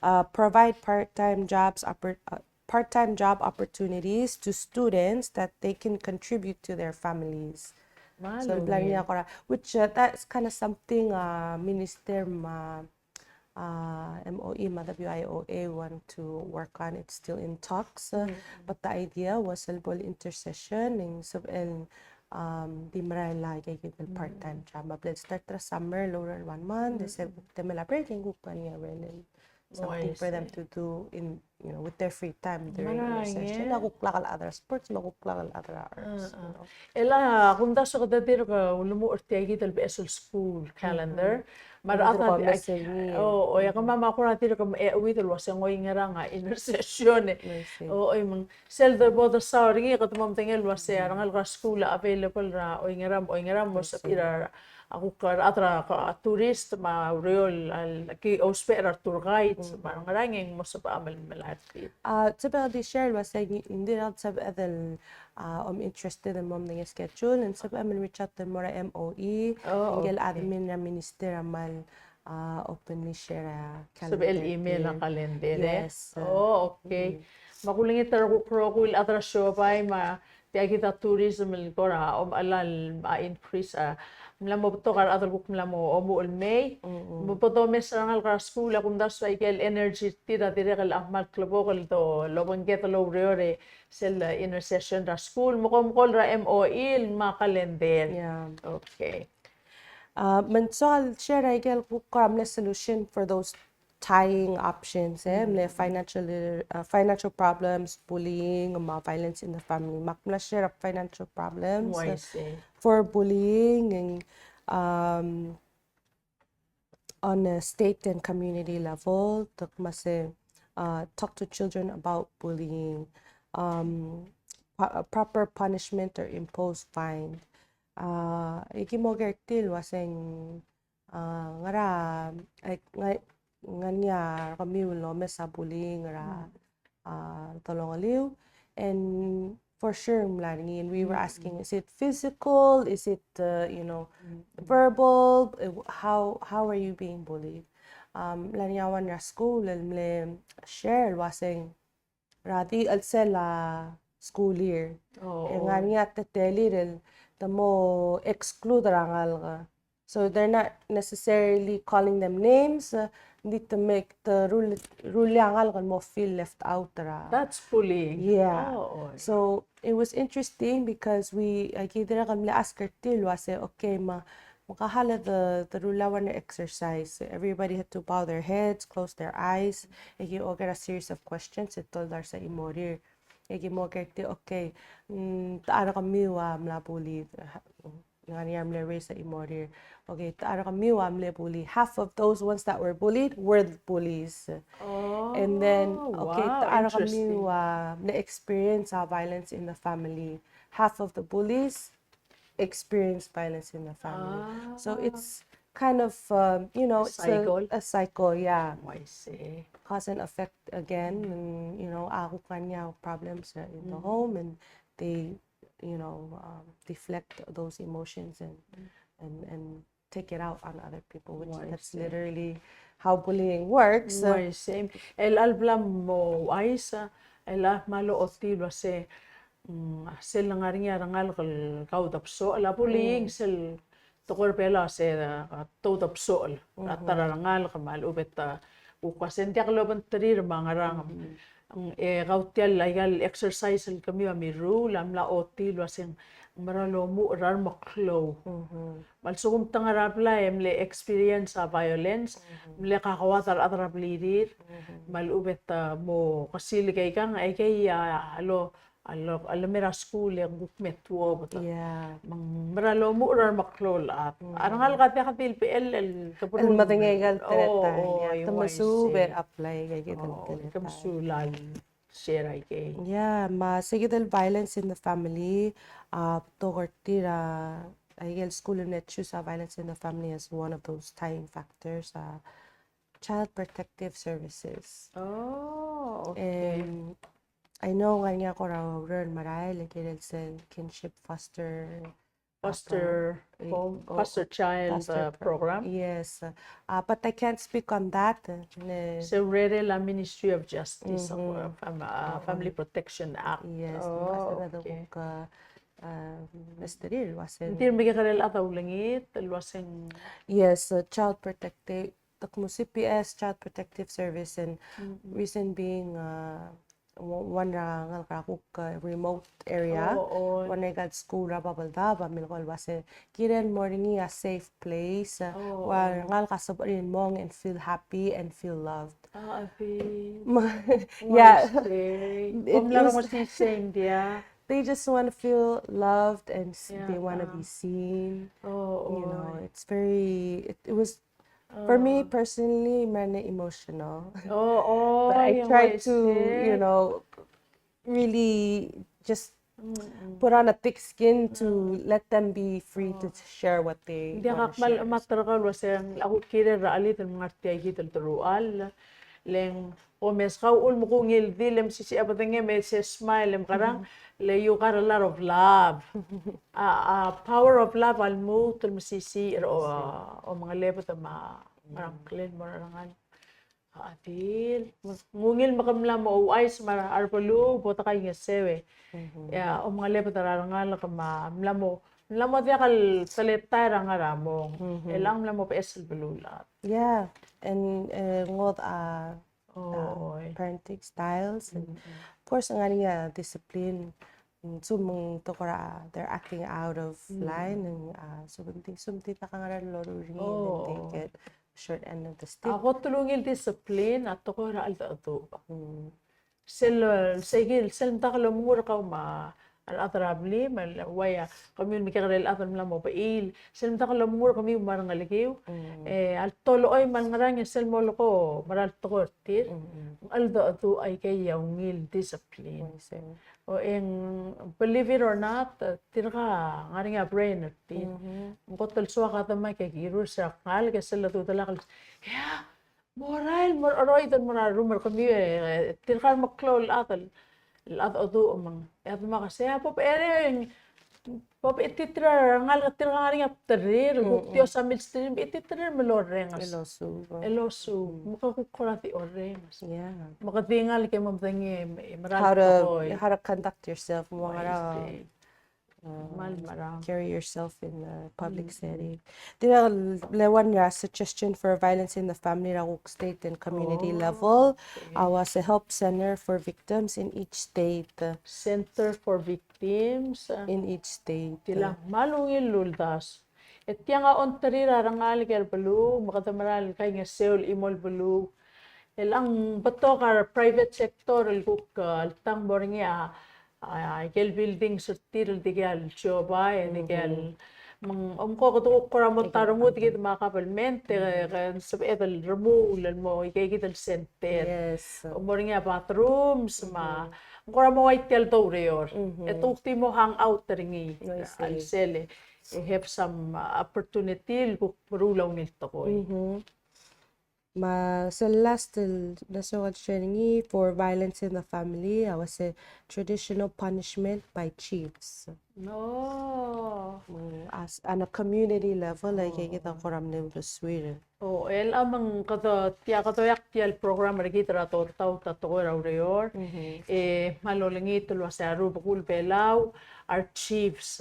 uh, provide part-time jobs, oppor-, uh, part-time job opportunities to students that they can contribute to their families. So, el bla er ngii a kora, which, uh, that's kind of something, uh, Minister me a, uh, M O E me a W I O A want to work on. It's still in talks, uh, but the idea was el bo el intersession, e ng sebechel, um, di merael a ika kid el part-time job. Me a bla el start er a summer el oureor el one month, e se kuk temel a break, e ng kuk ngar er ngii a rel el something for them to do in, you know, with their free time during the session. A kuk lak el chad er a sports, me a kuk lak el chad er a arts, you know. E a kumdasu e kede dirk ulemuchel er tia kid el beches el school calendar. Me a rechad a, o, o, e kemam a kora dirk, e, euid el uase ng oingerang a intersession, e. O, o, me ng sel de bo desaod er ngii, kede mo medengei el uase a rengalek er a skuul a available er a oingerang, oingerang, mo sebechir a, a kuk rechad er a, a tourist, me a ureor el, el ki ousbech er a tour guides, me a ngerang, e ng mo sebecham el melai er tir. A, sebechel di share el uase ng di, ng di sebechel el, a, om interested el mo medengei a schedule, e ng sebecham el reach out el mo er a M O E, ngike el admin er a minister a kmal a, openly share a calendar. Sebechel email a calendar, e? Yes. O, okay. Me kulengit er a kuk rokui el chad er a siobai me tia kid a tourism el kora omechell a increase a, mla mo betok a rechad el kuk mla mo omuchel el mei. Me bo domes er a rengalek er a skuul e kumdasu a ikel energy er tir a dirrek el kmal klebokel el do, lobengked el oureor e sel, uh, inner session er a skuul, me kom call er a M O E el me a calendar. Yeah. Okay. Uh, me ng soak el share a ikel kuk kora mle solution for those tying options, e, mle financial, uh, financial problems, bullying, me a violence in the family. Me ak mla share a financial problems, uh, for bullying, and, um, on a state and community level, te kmo se, uh, talk to children about bullying, um, pa-, proper punishment or impose fine. Uh, e ki mo ker tir el uaseng, uh, ngera, eh, ngar-, ngar er ngii a kemiu el omes a bullying er a, uh, telongeliu. And for sure, mla er ngii, and we were asking, is it physical? Is it, uh, you know, verbal? Uh, how, how are you being bullied? Um, mla er ngii a one er a skuul el mle share el uaseng, er a di chelsel a school year. Oh. E ngar er ngii a teletelir el te mo exclude er a rengalek. So they're not necessarily calling them names, uh, ng di te make, te rullii, rullii a rengalek el mo feel left out er a. That's bullying. Yeah. Oh, oh. So it was interesting because we, aki dirrek el mle ask er tir el uase, okay, me, me ka hal e de, de rullii a one exercise. Everybody had to bow their heads, close their eyes. E ki oker a series of questions, e toldars a chimorir. E ki mo ker tir, okay, mm, te ngar er kemiu a mla bully, ngar er ngii a mle raise a chimorir. Okay, te ngar er kemiu a mle bully. Half of those ones that were bullied were bullies. Oh, and then, okay, wow, te ngar er kemiu, interesting, a mle experience a violence in the family. Half of the bullies experience violence in the family. So, ah, it's kind of, um, you know, it's a, cycle, a cycle, yeah. Oh, I see. Cause and effect again, mm, and, you know, a kuk ngar er ngii a problems, uh, in the, mm, home, and they, you know, um, deflect those emotions and, mm, and, and take it out on other people, which, oh, I see, that's literally how bullying works. Oh, I see. El a bla mo uaisei, el a mla ochotii el uase, mm, sel ngar er ngii a rengalek el kau de besochel, a bullying, mm, sel tekoi er a Belau a se, a, tou de besochel er a ta er a rengalek me a lechub e te, a, kuk uase ng diak lobengterir me a ngerang. Mm-hmm. E kau tia el, aika el exercise el kemiu a mirruul a mla ochotii el uase ng mera el omuchel er a remeklou. Mm-hmm. Me a lsekum te ngar er a blai e mle experience a violence, mm-hmm, mle kakoad a rechad er a blirir, mm-hmm, me a lechub e te mo kesilik aikang, aikei a lo a lo, a leme er a skuul e ng kuk me tuobed. Yeah. Me ng mera el omuchel er a remeklou el chad. Mm. A rengalek a diak di el bechel el keberut el medengei aika el teletael. Oh, yeah. Te mesuub e apply aika el teletael. Oh, ke mesulang el share aikei. Yeah, me se kid el violence in the family, a, betok er tir a, aike el skuul el mle choose a violence in the family as one of those tying factors, a, child protective services. Oh, okay. And I know ngar er ngii a kora oureor el merael el kirel sel kinship foster, foster, uh, home, oh, foster child, foster, uh, pro-, program. Yes. Uh, but I can't speak on that, uh, ne. Se urerel a Ministry of Justice, mm-hmm, uh, fam-, uh, oh, Family Protection Act. Yes. Oh, okay. Ng mesterir el uaseng. Ng di mekekerei el chad a ulengit el uaseng. Yes, uh, child protective, te kmo C P S, Child Protective Service, and, mm-mm, reason being, uh, o-, one er a ngalek er a kuk, uh, remote area, oh, oh, one er aika el skuul er a Babeldaob a milekoi el uase kirel mo er ngii a safe place, uh, oh, where, oh, ngalek a sebechir el mong and feel happy and feel loved. Ah, a feel. Yeah. Uaisei. It is. Kom mla er a ngesisei, yeah. They just wanna feel loved and s-, yeah, they wanna be seen. Oh, you know, oh, it's very, it, it was, for me personally, mera el emotional. Oh, oh, but I try to, you know, really just, mm-mm, put on a thick skin to, mm, let them be free to, oh, share what they wanna share. Ng diak kmal, me a terkal uaseng a kuk kirel er a chelid el ngar tia kid el teruchall. Le ng omes kau el mo kungil di le mesisiich a bedengem e se smile e mekerang, mm-hmm, le you got a lot of love. A, a power of love a lmuut el mesisiich er a, o, omengelebed me a, mm, ngerang, klel mo er a rengalek. A di, ng ungil me ke mla mo ouchais me a rebeluu bo dekaingeseu e. Mm-hmm. Ia, omengelebed er a rengalek me a mla mo ng mla mo diak el teletael er a ngar er a mong. Mhm. E ng mla mo beches el beluulechad. Yeah, and, eh, ngodech a, oh, uh, oi, parenting styles. And, mm-hmm, of course, ng ngar er ngii a discipline. Mm, se me ng tekoi er a, they're acting out of, mm, line, and, uh, se me ng di, se me ng di ta ka ngar er a loruul er ngii, and then they, oh, get short end of the stick. A kot el ungil discipline a tekoi er a cheldecheduch. Mm. Sel, sel, sel mdak el omengur kau me a rechad er a blim, el uai a kemiu el mekekerei el chad el mla mo bechiil, sel mdak el omengur kemiu me a rengelekiu, mm, e a ltolechoi me a lengerang e sel molekoi, mera el tekoi er tir, mm, mm, ng cheldecheduch. Aikei a ungil discipline. Oi, sei. O, e ng, believe it or not, tirka ngar er ngii a brain er tir. Mhm. Ng kot el soak a demak e kirus er a kngalek e sel ledudelak el, yeah, mo er a el, mo er a cheroid el mo er a room er kemiu e, e, tirka el meklou el chad el, el cheldecheduch me ng, e a demak a sei, a, bo becherei, bo bechititerir a rengalek, tirka ngar er ngii a bderir, mm, kuk di osam el stream, bechititerir me lorrenges. El osuub. El osuub. Mm. Me ke kuk kora di orrenges. Yeah. Me ke di ngalek e mo medengei, e, e mera el tekoi. How to, how to conduct yourself, mo ngar er a, I see, uh, kmal mera, carry yourself in the public, mm, setting. Dirrek el, le one, uh, suggestion for violence in the family er a kuk state and community, oh, level. Okay. A uase help center for victims in each state. Center for victims, uh, in each state. Tia kmal ungil el uldasu. E tiang a ongtir er a rengalek er a beluu, me kede mera el kaingeseu el chimo el beluu. E ng betok a private sector el kuk, uh, el tang mo er ngii a, a, ikel buildings er tir el dikea el siobai, e dikea el, mhm, me ng, omko kede kuk kora mo ta rengud kid me a kabelment, e, ke ng sebeched el remuul el mo ikei kid el center. Yes. Mo er ngii a bathrooms, me a, mhm, ng kora mo ua tia el doureor. Mhm. E te kuk di mo hang out er ngii. I see. El sel, e have some, uh, opportunity el kuk meruul a ungil tekoi. Mhm. Me sel last el, last el share er ngii for violence in the family, a uase traditional punishment by chiefs. Oh. Mm, as, on a community level, like, oh, kede kora mle uldesuir. Oh, el a me ng kede tia, kede oeak tia el program er kid er a Tortaut a tekoi er a ureor. Mhm. E, me a lolengit el uase a rubekul Belau, our chiefs.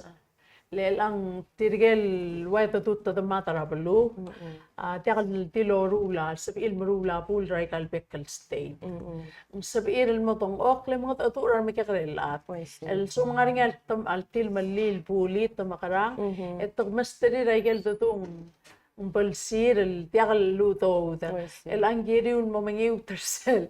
Le chelechang tirke el ua dedu el tedemad er a beluu, mm-mm, a, diak el di loruul a, sebechir el meruul a buil er aika el bek el state. Mm-mm. Ng sebechir el mo dengchokl e mengedecheduch er a remekekerei el chad. I see. El se me ng ngar er ngii a ltem-, a ltilemellii el bulit me a kerang, mm-hmm, e te mesterir aike el dedu ng ng belsir el diak el udoud. Oh, I see. El a ng kiriu el mo mengiut er sel,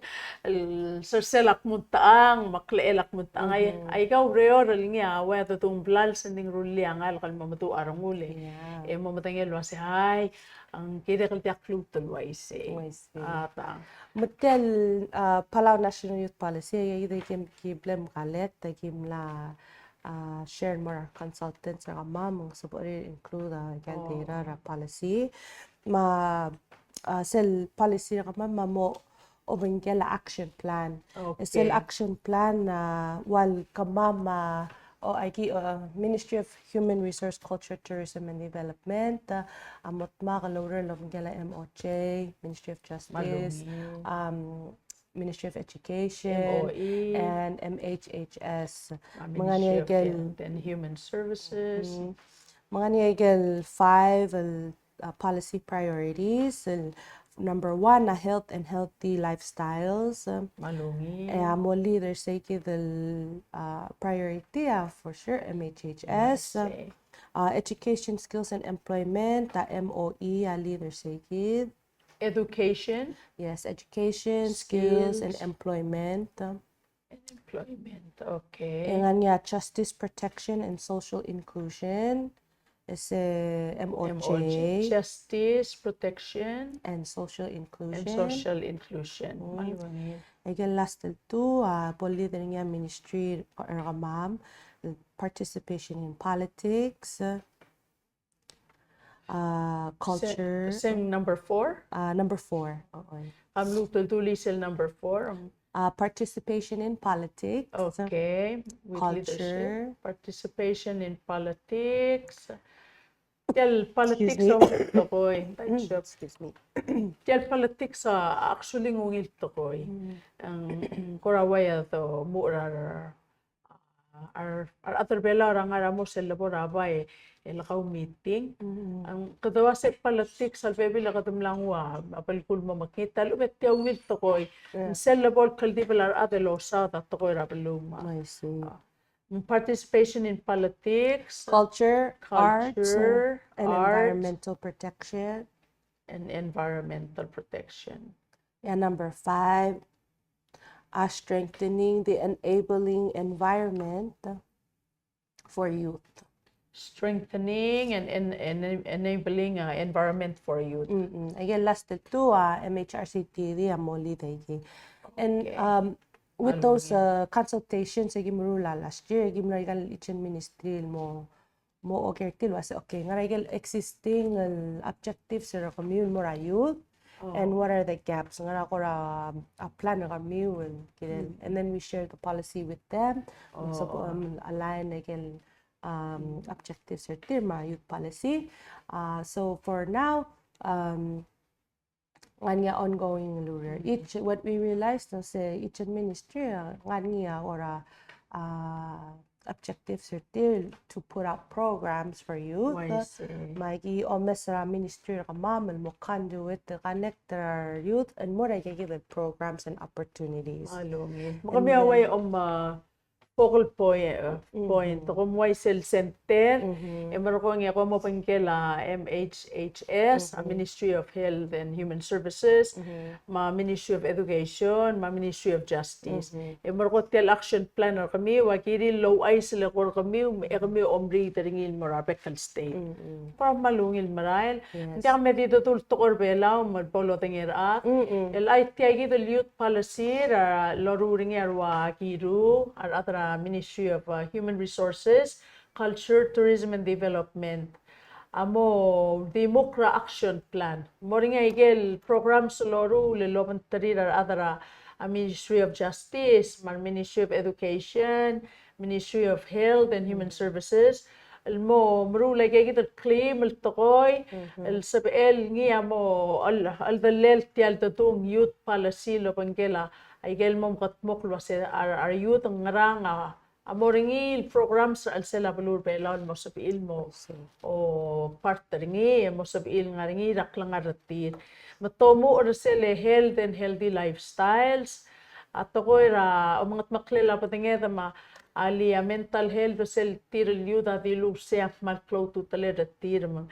el, er sel a kmo ng techang, me a klechel a kmo ng techang. Ai, mm-hmm, aika ureor el ngii a ua dedu ng blals e ng di ng rullii a ngalek el mo meduch a rengul e. Yeah. E mo medengei el uase, ai, a ng kirek el diak lmuut el uaisei. Oh, I see. A, ta. Me tia el, a, Palau National Youth Policy, e, e, e, kim, ki bla mkalek, e, kim mla a, share el mo er a consultants er kemam, me ng sebechir el include, a, aike el, oh, data er a policy. Me a, a, sel policy er kemam a mo obengkel a action plan. Okay. E sel action plan, a, ua el kemam, a, o, aike, a, Ministry of Human Resource, Culture, Tourism and Development, a, a mo dmak el oureor el obengkel a M O J, Ministry of Justice, malungil, um, Ministry of Education, M O E, and M H H S. Ah, me ng ngar er ngii Ministry of aike el Health and Human Services. Mhm. Me ng ngar er ngii aike el five el, uh, policy priorities. El number one, a health and healthy lifestyles. Malungil. E a mo lead er seikid el, uh, priority, a, for sure, M H H S. Yes, eh. Uh, education, skills, and employment, a M O E, a lead er seikid. Education. Yes, education, skills, and employment. And employment, okay. E ng ngar er ngii a justice, protection, and social inclusion. Ese M O J. M O J. Justice, protection, and social inclusion. And social inclusion. Mm. Malungil. Aike el last el two, a, bo lead er ngii a ministry er kemam, participation in politics. Uh, culture. Se-, se ng number four? Uh, number four. Oo. Am lmuut el dulii sel number four. Uh, participation in politics. Okay. With culture. Leadership. Participation in politics. Tia el politics, excuse me, a ungil tekoi. Excuse me. Tia el politics a actually ng ungil tekoi. Mm. Ng, ng kora ua a domuchel er a a re, a rechad er a Belau er a ngar er a mo sel lebo er a bai el kau meeting. Ng kede ua se politics a lebebil e kede mla nguu a belkul mo mekngit a lechub e tia ungil tekoi. Ng sel lebo el kldibel a rechad el osaod a tekoi er a beluu me a. I see. Participation in politics, culture, arts, culture, and art, environmental protection. And environmental protection. Yeah, number five, uh, strengthening the enabling environment for youth. Strengthening and, and, and enabling, uh, environment for youth. Mm-mm. Again, last two, uh, M H R C T D a mo lead aike. And, okay, um, with those, uh, consultations e ki meruul a last year, e ki meruul a ikal kitchen ministry el mo, mo oker er tir el uase, okay, ngar er a ikel existing el objectives er kemiu el mo er a youth, and what are the gaps? Ngar er a kora, um, a plan er kemiu el kirel. And then we share the policy with them. So, um, align ikel, um, objectives er tir me a youth policy. Uh, so for now, um, ngar er ngii a ongoing el ureor. Each, what we realized was, uh, each ministry, uh, ngar er ngii a kora, uh, objectives er tir to put out programs for youth. Oh, I see. Me aki omes er a ministry er kemam el mo conduit, connect er a youth, and mo er aike el programs and opportunities. A lungil. Me kemiu a ua, um, uh, focal point, uh, point, te kom ua sel center, e merekong e kom obengkel a M H H S, a Ministry of Health and Human Services, me a Ministry of Education, me a Ministry of Justice. E merekong tia el action plan er kemiu a kirir el ouchais el eko er kemiu, e kemiu a omriid er ngii el mo er a bek el state. Kora kmal ungil merael. Ng diak me di dedu el tekoi er a Belau me bo lodengei a rechad. El chais tia kid el youth policy er a loruul er ngii a rua kiru, a rechad er a Ministry of, uh, Human Resources, Culture, Tourism and Development. A mo dimukl er a action plan. Mo er ngii a ikel programs el loruul el obengterir a rechad er a, a Ministry of Justice, me a Ministry of Education, Ministry of Health and Human Services, el mo meruul aike kid el kleim el tekoi, el sebechel ngii a mo chel-, cheldellel tia el dedu ng youth policy el obengkel a, aike el mo mekedmokl el uase a re, a re youth ng ngerang a, a mo er ngii el programs er a chelsel a beluu er a Belau el mo sebechir el mo, o, part er ngii, e mo sebechir el ngar er ngii er a klengar er tir. Me te omuchel er sel health and healthy lifestyles, a tekoi er a omengetmeklel a bedenged me a lii a mental health er sel tir el youth a dilu el sei a kmal klou a ultutelel er tir me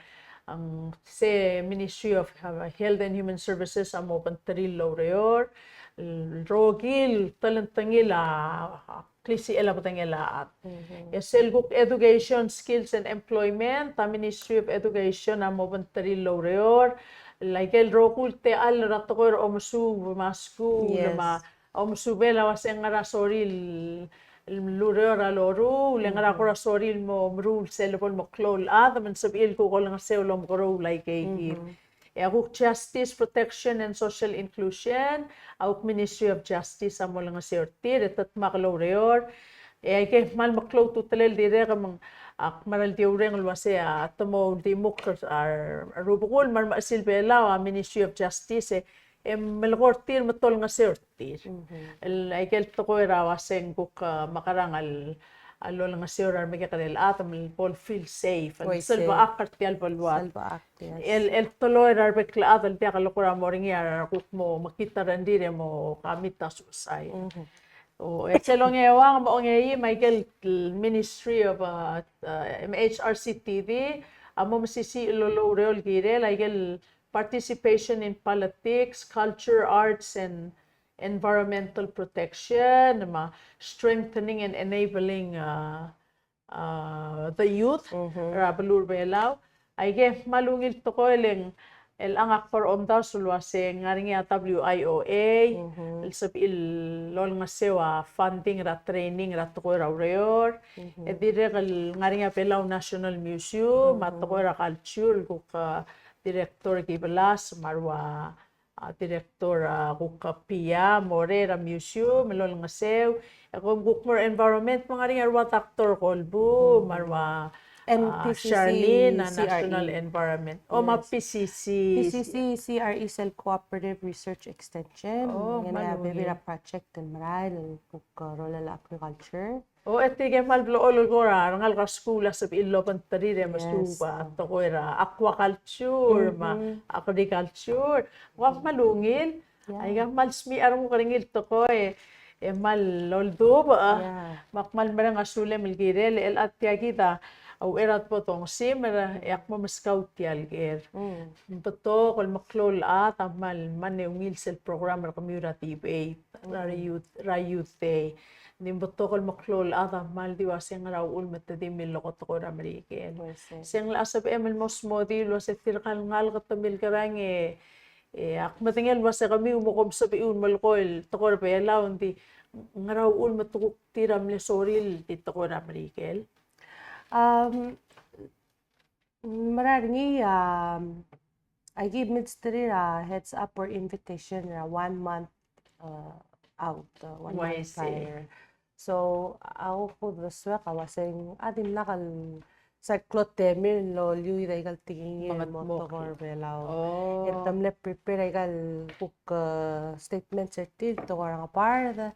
ng se Ministry of Health and Human Services a mo obengterir el oureor, el rokir el telengtengil a klisichel a bedengel a chad. E sel kuk Education, Skills and Employment, a Ministry of Education a mo obengterir el oureor, el aike el rokui el techall er a tekoi er a omesuub me a skuul, me a omesubel a uase ngera sorir el, el ureor a loruul, le ngera kora sorir el mo meruul sel lebo el mo klou el chad, me ng sebechir el kuk olengeseu el omekeroul aike kid. E a kuk Justice, Protection and Social Inclusion, a kuk Ministry of Justice a mo olengeseu er tir, e te dmak el oureor, e aike el kmal meklou a ultutelel dirrek me ng, ak mera el di oureng el uase a te mo uldimukl er a rubekul me a remechesil Belau a Ministry of Justice, e e melekoi er tir me te olengeseu er tir. El aike el tekoi er a uase ng kuk, a, mekerang el, a lolengeseu er a remekekerei el chad me bo el feel safe, el selbechakl er tia el beluad. Selbechakl, yes. El, el teloi er a rebek el chad el diak el kora mo er ngii a rekuk mo mekngit a rengrir e mo commit a suicide. O, e sel ongeuang me a ongeim, aike el Ministry of, uh, uh, M H R C T D a mo mesisiich el oureor el kirel, aike el participation in politics, culture, arts, and environmental protection, me a strengthening and enabling, uh, uh, the youth er a beluu er a Belau. Aike el kmal ungil tekoi el, el ngak a kbo er a omdasu el uase ng ngar er ngii a W I O A, el sebechir el olengeseu a funding er a training er a tekoi er a ureor. E dirrek el ngar er ngii a Belau National Museum, a tekoi er a culture, el kuk, a, director Kibelas, me a rua, a, director, a, kuk Pia Morera Museum, el olengeseu, e kom kuk mo er a environment, me ng ngar er ngii a rua Doctor Kolbu, me a rua, a, Charlene, a National Environment. O, me a P C C. P C C, C R E sel Cooperative Research Extension. O, ng ngar er ngii a bebil er a project el merael, el kuk, a, rolel a agriculture. O, e tirke el kmal blechoel el kora rengalek er a skuul a sebechir el obengterir e mesuub a tekoi er a aquaculture me a agriculture. Ng ua kmal ungil. Aika kmal smiich a renguk er ngii el tekoi e kmal oldubech. Me ak kmal mereng a sulem el kirel, el a tia kid a uchei er a debo dongesimer e ak mo meskau tia el ker. Ng betok el meklou el chad a kmal mle ungil sel program er kemiu er a debate er a Youth, er a Youth Day. Ng di ng betok el meklou el chad a kmal di ua se ng ngera uchul me te di mileko tekoi er a Merikel. Se ng locha sebechem el mo smodii el ua se tirka el ngalek te milkerang e, e ak medengei el ua se kemiu mo kom sebechiu el melekoi el tekoi er a Belau, ng di ngera uchul me te kuk tir a mle sorir el di tekoi er a Merikel. Um, Mera er ngii, um, aki administer a heads up or invitation er a one month, uh, out, uh, one month prior. So, a kuk uldesuek a ua se ng a dimlak el sel klou a temir el oliuid aika el tekingir el mo tekoi er a Belau. E te mle prepare aika el kuk, uh, statements er tir el tekoi er a ngebard,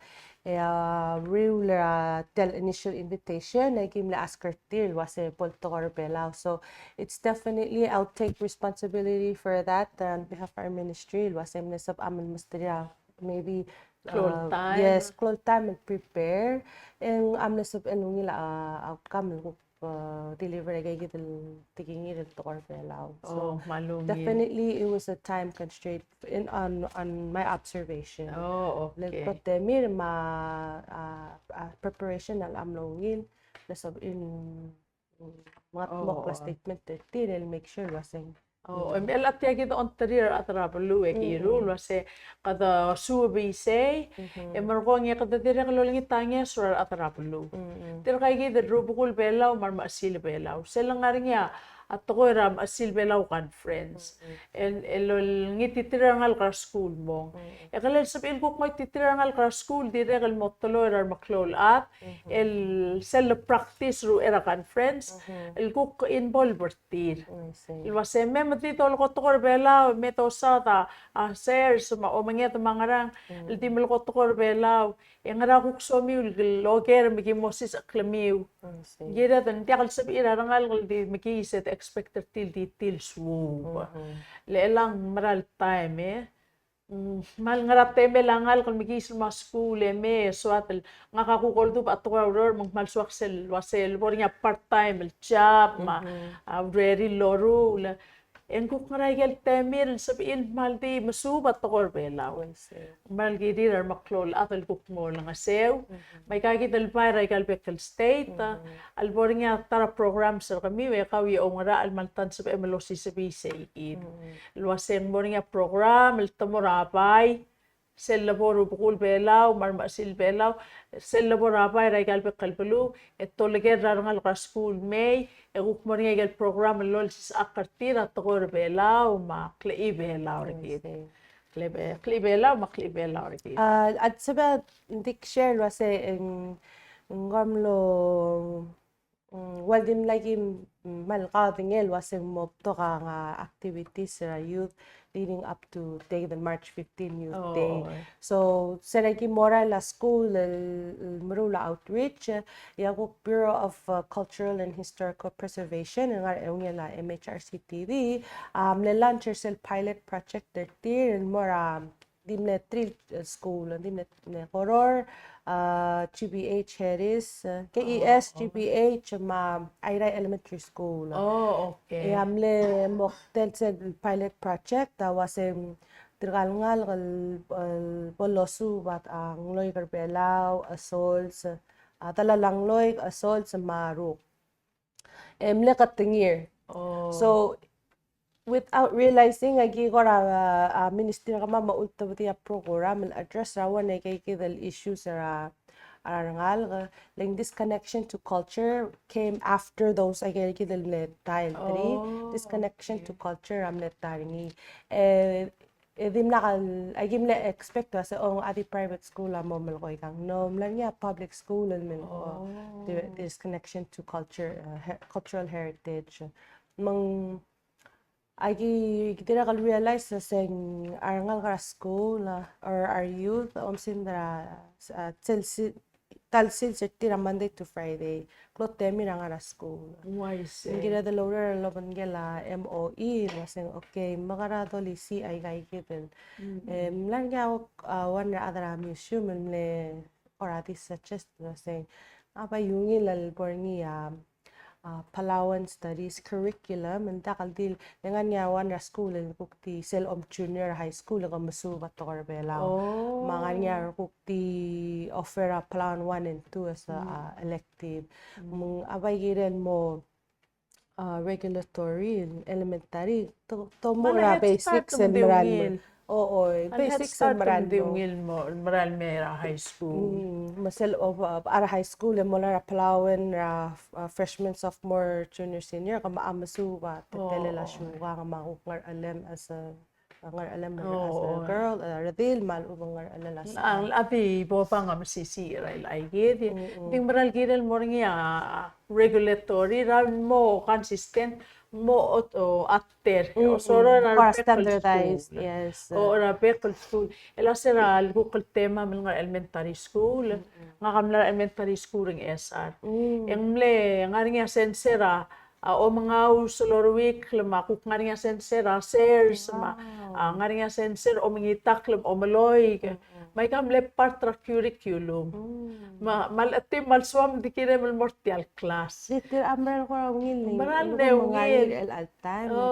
e a uriul er a tia el initial invitation, e aki mle ask er tir el ua se bo el tekoi er a Belau. So it's definitely, I'll take responsibility for that on behalf of our ministry, el ua se mle sebecham el mesterir a maybe, uh, klou el taem. Yes, klou el taem el prepare. E ng mle sebechel el ungil a, uh, outcome el kuk uh, deliver aika kid el tekingir el tekoi er a Belau. So, oh, kmal ungil. Definitely it was a time constraint in, on, on my observation. Oh, okay. Le klou a temir me a, a, a preparation a locha mlo ungil, le sebechir el mengetmokl a statement er tir el make sure el ua se ng O, e mle tia kid a ongtir a rechad er a beluu e kiru el ua se kede suub isei, e merekong e kede dirrek el olengit a ngeso er a rechad er a beluu. Tirka kid el rubekul Belau me a remechesil Belau. Sel lengar er ngii a tekoi er a Mechesil Belau Conference. El, el olengit er tir a rengalek er a skuul el mong. E kele sebechir el kuk ngoititerir a rengalek er a skuul dirrek el mo teloi er a remeklou el chad, el sel le practice er a uchei er a conference, el kuk involve er tir. El ua se me, me di dolekoi a tekoi er a Belau, me dosaod a, a sers, me a omenged me a ngerang, el di melekoi a tekoi er a Belau, e ngera kuk somiu el oker me ki mo sisechekl er kemiu. Kired el diak el sebechir a rengalek el di mekiis e de expect er tir el di tir el suub. Le chelechang mera el taem e Mm, kmal ngar er a temel a ngalek el mekiis el mo skuul e me soad el ngak a kuk oldubech a tekoi er a ureor me ng kmal soak sel ua se le bo er ngii a part time el job me a, a urerir el loruul. E ng kuk ngar er a ikel temir el sebechir el kmal di mesuub a tekoi er a Belau. Kmal kirir a remeklou el chad el kuk mo olengeseu. Me aika kid el bai er aika el bek el state, a lebo er ngii a ta er a programs er kemiu e kau e oungerachel me a lta el sebechem el osisebii sei kid. El ua se ng mo er ngii a program el te mo er a bai, sel lebo er a rubekul Belau me a remechesil Belau, sel lebo er a bai er aika el bek el beluu, e te oleker er a rengalek er a skuul el mei, e kuk mo er ngii aike el program el olsisechakl er tir a tekoi er a Belau me a klechibelau er kid. Klebe-, klechibelau me a klechibelau er kid. A, a sebechel ng di share el ua se ng, ng kom lo, mm, well, dimlak ki, mm, kmal kaodengei el ua se ng mo betok a, a activities er a youth leading up to, take the March fifteen Youth Day. So, se er a ki mo er a skuul el, el meruul a outreach, e a kuk Bureau of, uh, Cultural and Historical Preservation, el ngar er a eungel a M H R C T V, a mle launch er sel pilot project er tir el mo er a di mle three, uh, school, di mle, mle Koror, uh, G B H Harris, uh, K E S, G B H, me a Airai Elementary School. Oh, okay. E a mle moktel sel pilot project a ua se tirka el ngalek el, el bo losuub a, a ngloik er a Belau, a sols, a delal a ngloik, a sols, me a ruk. E mle ketengir. So, without realizing, aki kora, a, a ministry er kemam a ultebedii a program el address er a one aika kid el issues er a, a rengalek. Like, this connection to culture came after those aika kid el mle ta el three. This connection to culture a mle ta er ngii. E, e dimlak el, aki mle expect ua se, oh, a di private school a mo melekoi kang. No, mla er ngii a public school el melekoi. There, this connection to culture, uh, he-, cultural heritage. Me ng aki dirrek el realize se ng a rengalek er a skuul, uh, or our youth, omsindel a, uh, sel si-, ta el sils er tir a Monday to Friday. Klou a temir a ngar er a skuul. Uaisei. Ng kired el oureor el obengkel a M O E, el uaseng, okay, mekera dolisiich aika ikid el. Mm. E mla er ngii a, a, one er a other museum, el mle kora di suggest el uaseng, a bai ungil el bo er ngii a, a, Palauan Studies curriculum, el diak el di, le ngar er ngii a one er a skuul el kuk di sel om junior high school, e ke mesuub a tekoi er a Belau. Oh. Me ngar er ngii a kuk di offer a Palauan one and two as a, mm, a elective. Mm. Me ng a bai kirel mo, a, regulatory, elementary, to, to mo er a basics el mera el mo. O, o, basics el mera el mo. Di ungil mo, mera el mei er a high school. Mm, me sel, o, a, er a high school, e mo er a Palauan, er a, a, freshman, sophomore, junior, senior, ke mo mesuub a teletelel a siukang me a kuk ngerchelem as a, ngerchelem as a girl, a redil, me a lechub e ng ngerchelel as a. A di bo bang a mesisiich er a llach ikid, mm, mm, di ng mera el kirel mo er ngii a regulatory, er a mo consistent, mo ot-, o, ater, mm, o, sel mm, er a rebek el standardized, skuul. Yes. O, er a rebek el skuul. El a se er a lekuk el temam el ngar er a elementary school. Mm, mm. Ngak a mla er a elementary school er a Ngchesar. Mm. E ng mle ngar er ngii a sensei er a, a, omengaus el oruikl, me a kuk ngar er ngii a sensei er a sers, me a, wow, a, ngar er ngii a sensei er a omengitakl me a omeloik. Mm, mm. Me aika a mle part er a curriculum. Mm. Me a, me a lechetim me a lsoam di kirem el mo er tia el class. Di tir a mera el kora ungil. Mera el ungil. Ngar er ngii el time, o,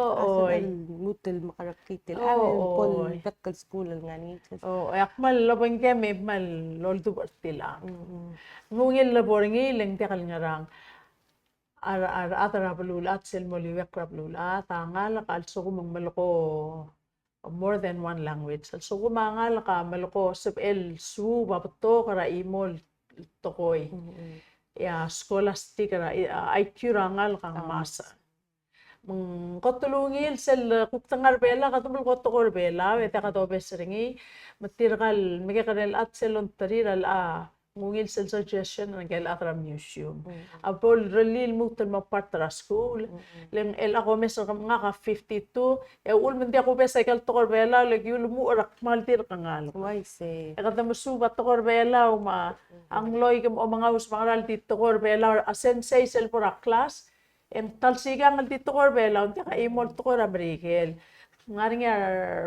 oi. Lmuut el mekerekikl el, o, oi, bo el bek el skuul el ngar er ngii. O, e ak kmal obengkem e kmal oldubech er tiang. Mm, mm. Ng ungil el bo er ngii, le ng diak el ngerang. A re, a re, a rechad er a beluulechad, sel moliuekl er a beluulechad, a ngalek a lsekum ng melekoi more than one language. A lsekum a ngalek a melekoi sebechel suub a betok er a chimo el tekoi. Mm, mm. E a scholastic er a, a I Q er a ngalek a ngmasech. Me ng kot el ungil sel, e, kuk te ngar er a Belau, kede melekoi a tekoi er a Belau, e diak dobes er ngii, me tirka el mekekerei el chad sel longterir a, a, ng ungil sel suggestion er ngike el chad er a museum. Mm. A bo el rellii el lmuut el mo part er a skuul, mm, le ng chelecha kom omes er ngak a fifty-two, e uchul me ng diak kubes aike el tekoi er a Belau, le ki ulemuchel er a kmal dirk ngalek. Uaisei. E kede mesuub a tekoi er a Belau, me a, mm, a ngloik me a omengaus me a ngera el di tekoi er a Belau, a sensei sel bo er a class, e ng ta el sikang el di tekoi er a Belau, ng diak a chimo el tekoi er a Merikel. Ng ngar er ngii a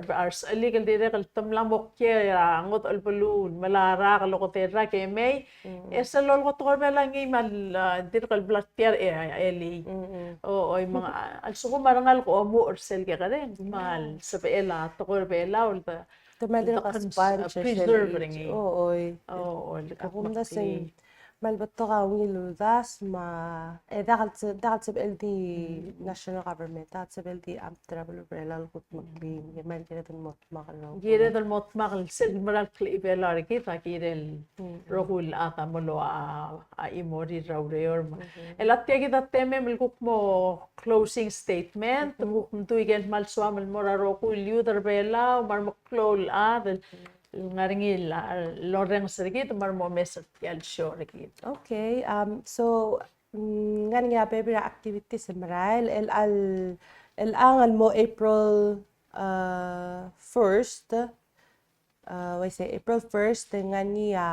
re, a resechelek el dirrek el te mla mo kiei er a ngodech el beluu, me a rak el okedei el rak e mei. Mm. E sel lolekoi a tekoi er a Belau ngii me a, a, dirrek el bla er tia er a, e, elii. Mm, mm. O, oi, me ng, a, a lsekum a rengalek a omuchel er sel kekerei, me a, mm, sebechel a tekoi er a Belau, el te, te mla dirrek el sponge, preserve er ngii. O, oi. O, oi, le ak kumdasu e ng kmal betok a ungil el uldasu, me a, e diak el se-, diak el sebechel di, mm, national government, diak el sebechel di amt er a beluu er a Belau el kutmeklii, e kmal kired el mo dmak el rokui. Kired el mo dmak el sel mera el klechibelau er kid a kirel, mm, rokui el chad a mo loia a, a chimorir er a ureor me. Mhm. El a tia kid a temem el kuk mo closing statement, mhm, me kuk mdu ikel kmal soam el mo er a rokui el youth er a Belau, me a remeklou el chad, el ngar er ngii el, el orrenges er kid me a remo omes er tia el show er kid. Okay, um, so, mm, ngar er ngii a bebil er a activities el merael, el, el, el chelechang el mo April, uh, first, uh, uaisei, April first, e ngar er ngii a,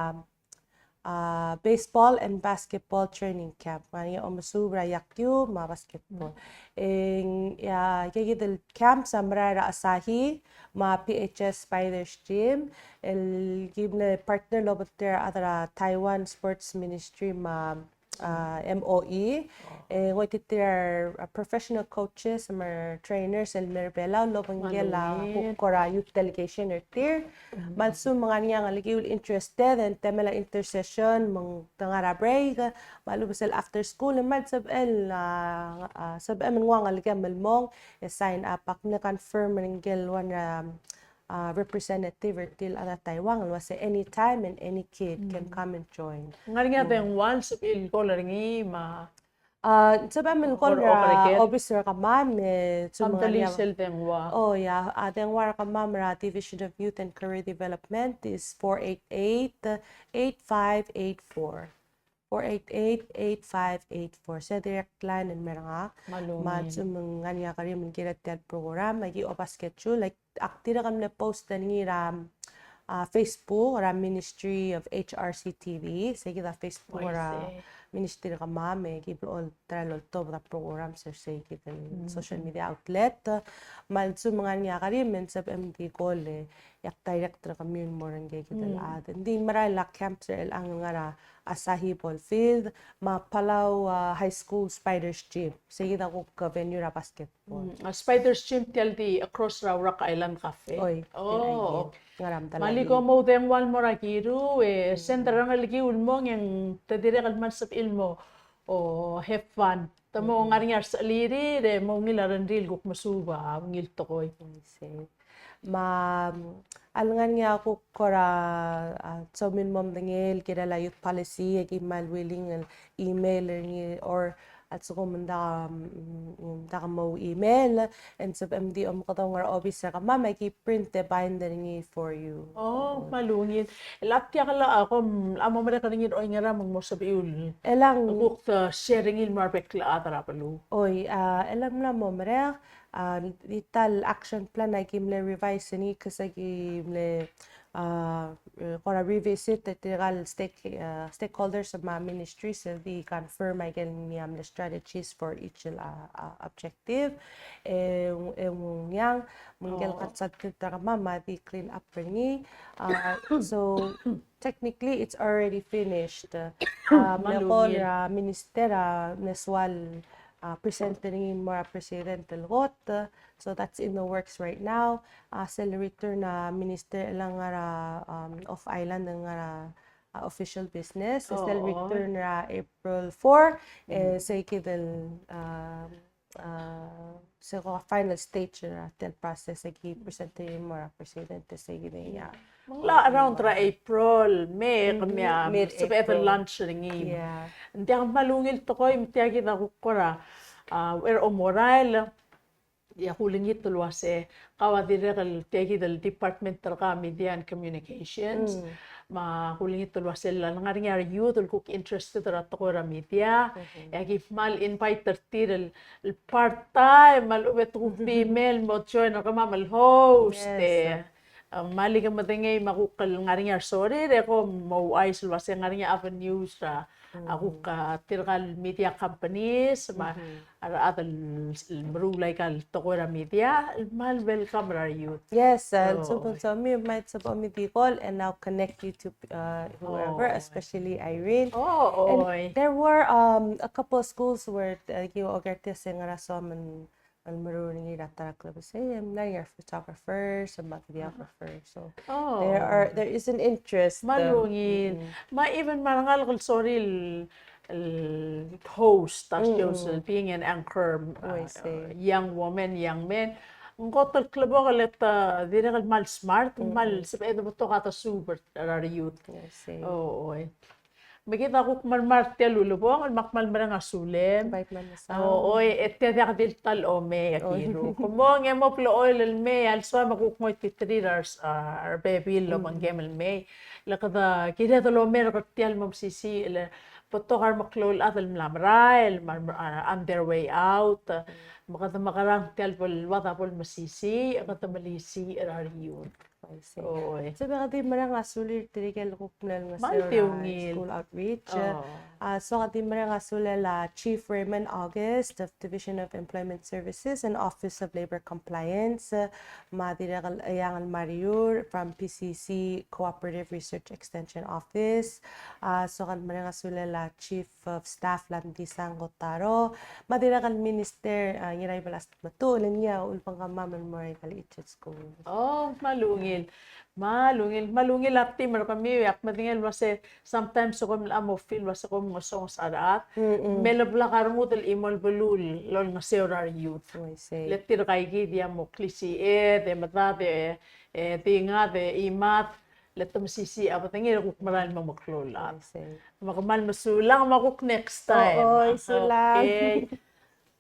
a, baseball and basketball training camp. Ngar er ngii a omesuub er a iakiu me a basketball. Mm. E ng, a, ike kid el camps a merael er a Asahi me a P H S Spiders Gym. El ki mle partner el obengterir a rechad er a Taiwan Sports Ministry me a, a, M O E. Oh. E ngoititerir a, a, professional coaches me a trainers el mei er a Belau el obengkel a, a, kuk kora youth delegation er tir. Me a lsekum e ng ngar er ngii a ngelekiu el interested, e ng temel a intersession, me ng te ngar er a break, me a lechub e sel after school, e kmal sebechel, a, a, sebechem el nguu a ngelekem el mong, e sign up. Ak mle confirm er ngike el one, um, uh, representative er tir el chad er a Taiwan, el uase anytime and any kid can come and join. Ng ngar er ngii a dengua el sebechel el call er ngii me a A, sebechem el call er a obis er kemam, e, sel dengua. O, ia, a dengua er kemam er a Division of Youth and Career Development is four eight eight, eight five eight four. Four eight eight, eight five eight four. Se direct line el mei er ngak. Me a lsekum ng ngar er ngii a kerim el kirel tia el program, aki oba schedule, like, ak dirrek el mle post er ngii er a, a Facebook er a Ministry of H R C T V, sei kid a Facebook er a Ministry er kemam, e ki blechoel ta el oltobed a programs er sei kid el social media outlet. Me a lsekum ng ngar er ngii a kerim, e ng sebechem di call e ak direct er kemiu el mo er ngii kid el chad. Ng di merael a camps er chelechang el ngar er a Asahi Ball Field, me a Palau, a, High School Spiders Gym. Sei kid a kuk venue er a basketball. Mm, a Spiders Gym tia el di across er a Rock Island Cafe. Oi, tia el ngar er a Medalaii. Me a leko mo oudengua el mo er a Kiru, e send er a rengelekiu el mong e te dirrek el kmal sebechir el mo, o, have fun. Te mo ngar er ngii a resechelirir, e mo ungil a rengrir el kuk mesuub a ungil tekoi. Me a lengar er ngii a kuk kora, a, soam el mo medengei el kirel a youth policy, e ki kmal willing el email er ngii, or a lsekum ng diak, mm, diak mo email, e ng sebechem di omekedong er a obis er kemam, e ki print e bind er ngii for you. O, kmal ungil. E le tia kid a kom, a mo merek er ngii er oingerang me ng mo sebechiu el, e le ng kuk te share er ngii el mo er a bek el chad er a beluu. Oi, a, e le ng mla mo merek, a, di ta el action plan a ki mle revise er ngii, kese ki mle, a, e, kora revisit e tirka el stake, a, stakeholders me a ministries e di confirm a ikel ngii a mle strategies for each, a, a, objective. E, e ng ngiang, me ngike el consultant er kemam a di clean up er ngii. A, so, technically, it's already finished. A, me ng ko er a minister a mle soal, a, present er ngii el mo er a president el kot. So that's in the works right now. A, sel return a minister el ngar er a, um, off island el ngar er a, a, official business. Sel return er a April four, e, sei kid el, a, a, se ko final stage er a tia el process e ki present er ngii el mo er a president, e sei kid a. Me ng locha around er a April, May, kemiu a sebeched el launch er ngii. Ng diak kmal ungil tekoi me tia kid a kuk kora, a, er a omerael, e ak ulengit el uase, kau a dirrek el tia kid el department er kau a media and communications. Me ak ulengit el uase le ngar er ngii a re youth el kuk interested er a tekoi er a media, e aki kmal invite er tir el, el part time, me a lechub e te kuk di mei el mo join er kemam el host, e, a, me a leko medengei me a kuk el ngar er ngii a resorir, e kom mo ouchais el uase ngar er ngii a avenues er a, a kuk, a, tirka el media companies, me a a rechad el meruul aika el tekoi er a media, el kmal welcome er a re youth. Yes, a, so, so me, me sebechemiu di call and I'll connect you to, uh, whoever, especially Irene. And there were, um, a couple of schools where, uh, ki oker tia se ngar er a soam el meruul er ngii er a ta er a klebesei, e mla er ngii a re photographers, me a videographers. So there are, there is an interest. Kmal ungil. Me a even me a rengalek el sorir el, el host a shows, el being an anchor, a, young woman, young man. Ng kot el klebokel e te dirrek el kmal smart, kmal sebeched el betok a ta super er a re youth. Oi. Me kid a kuk mei er tia el ulebongel, me ak kmal mereng a sulem. Oi, e tia diak di le ta el omei a Kiru. Ke mong e mo blechoel el mei, a lsoam e kuk ngoititerir a re, a, a rebebil el obengkem el mei. Le kede kired el omerk er tia el mo mesisiich, le betok a remeklou el chad el mla merael, me a, a, on their way out. Me kede mekerang tia el bo el ua de bo el mesisiich, e kede melisiich er a re youth. Oi. So, bek a di mereng a sulir tirke el kuk mle olengeseu er a school outreach. A, so a di mereng a sulel a Chief Raymond August of Division of Employment Services and Office of Labor Compliance, me a dirrek el Eyang el Mariur from P C C Cooperative Research Extension Office. A, so a di mereng a sulel a Chief of Staff Landisang Kotaro, me a dirrek el Minister, a, Ngiraibelas Tmetuchl, el ngii a ulebengkemam el mo er aika el eighth grade school. Oh, kmal ungil. Kmal ungil, kmal ungil a team er kemiu, e ak medengei el uase sometimes kom locha mo feel el uase kom ngesonges a rechad. Me le blak a rengud el chimo el beluu el olengeseu er a re youth. Le tirka kid a mo klisiich e de medad e, e di ngad e chimad. Le te mesisiich a bedengir e kuk merael el mo meklou el chad. Me kmal mesulang, me a kuk next time. Oi, sulang. Okay.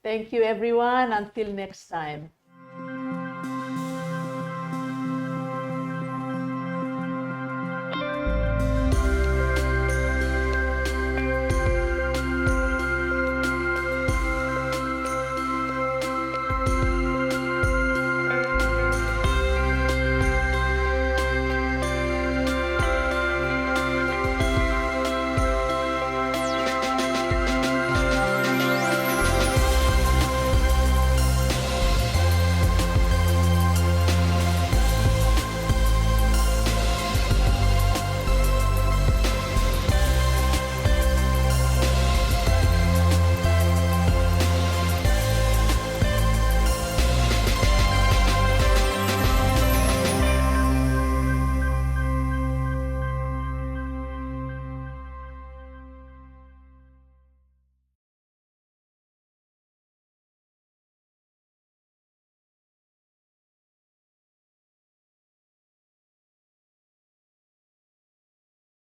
Thank you everyone. Until next time.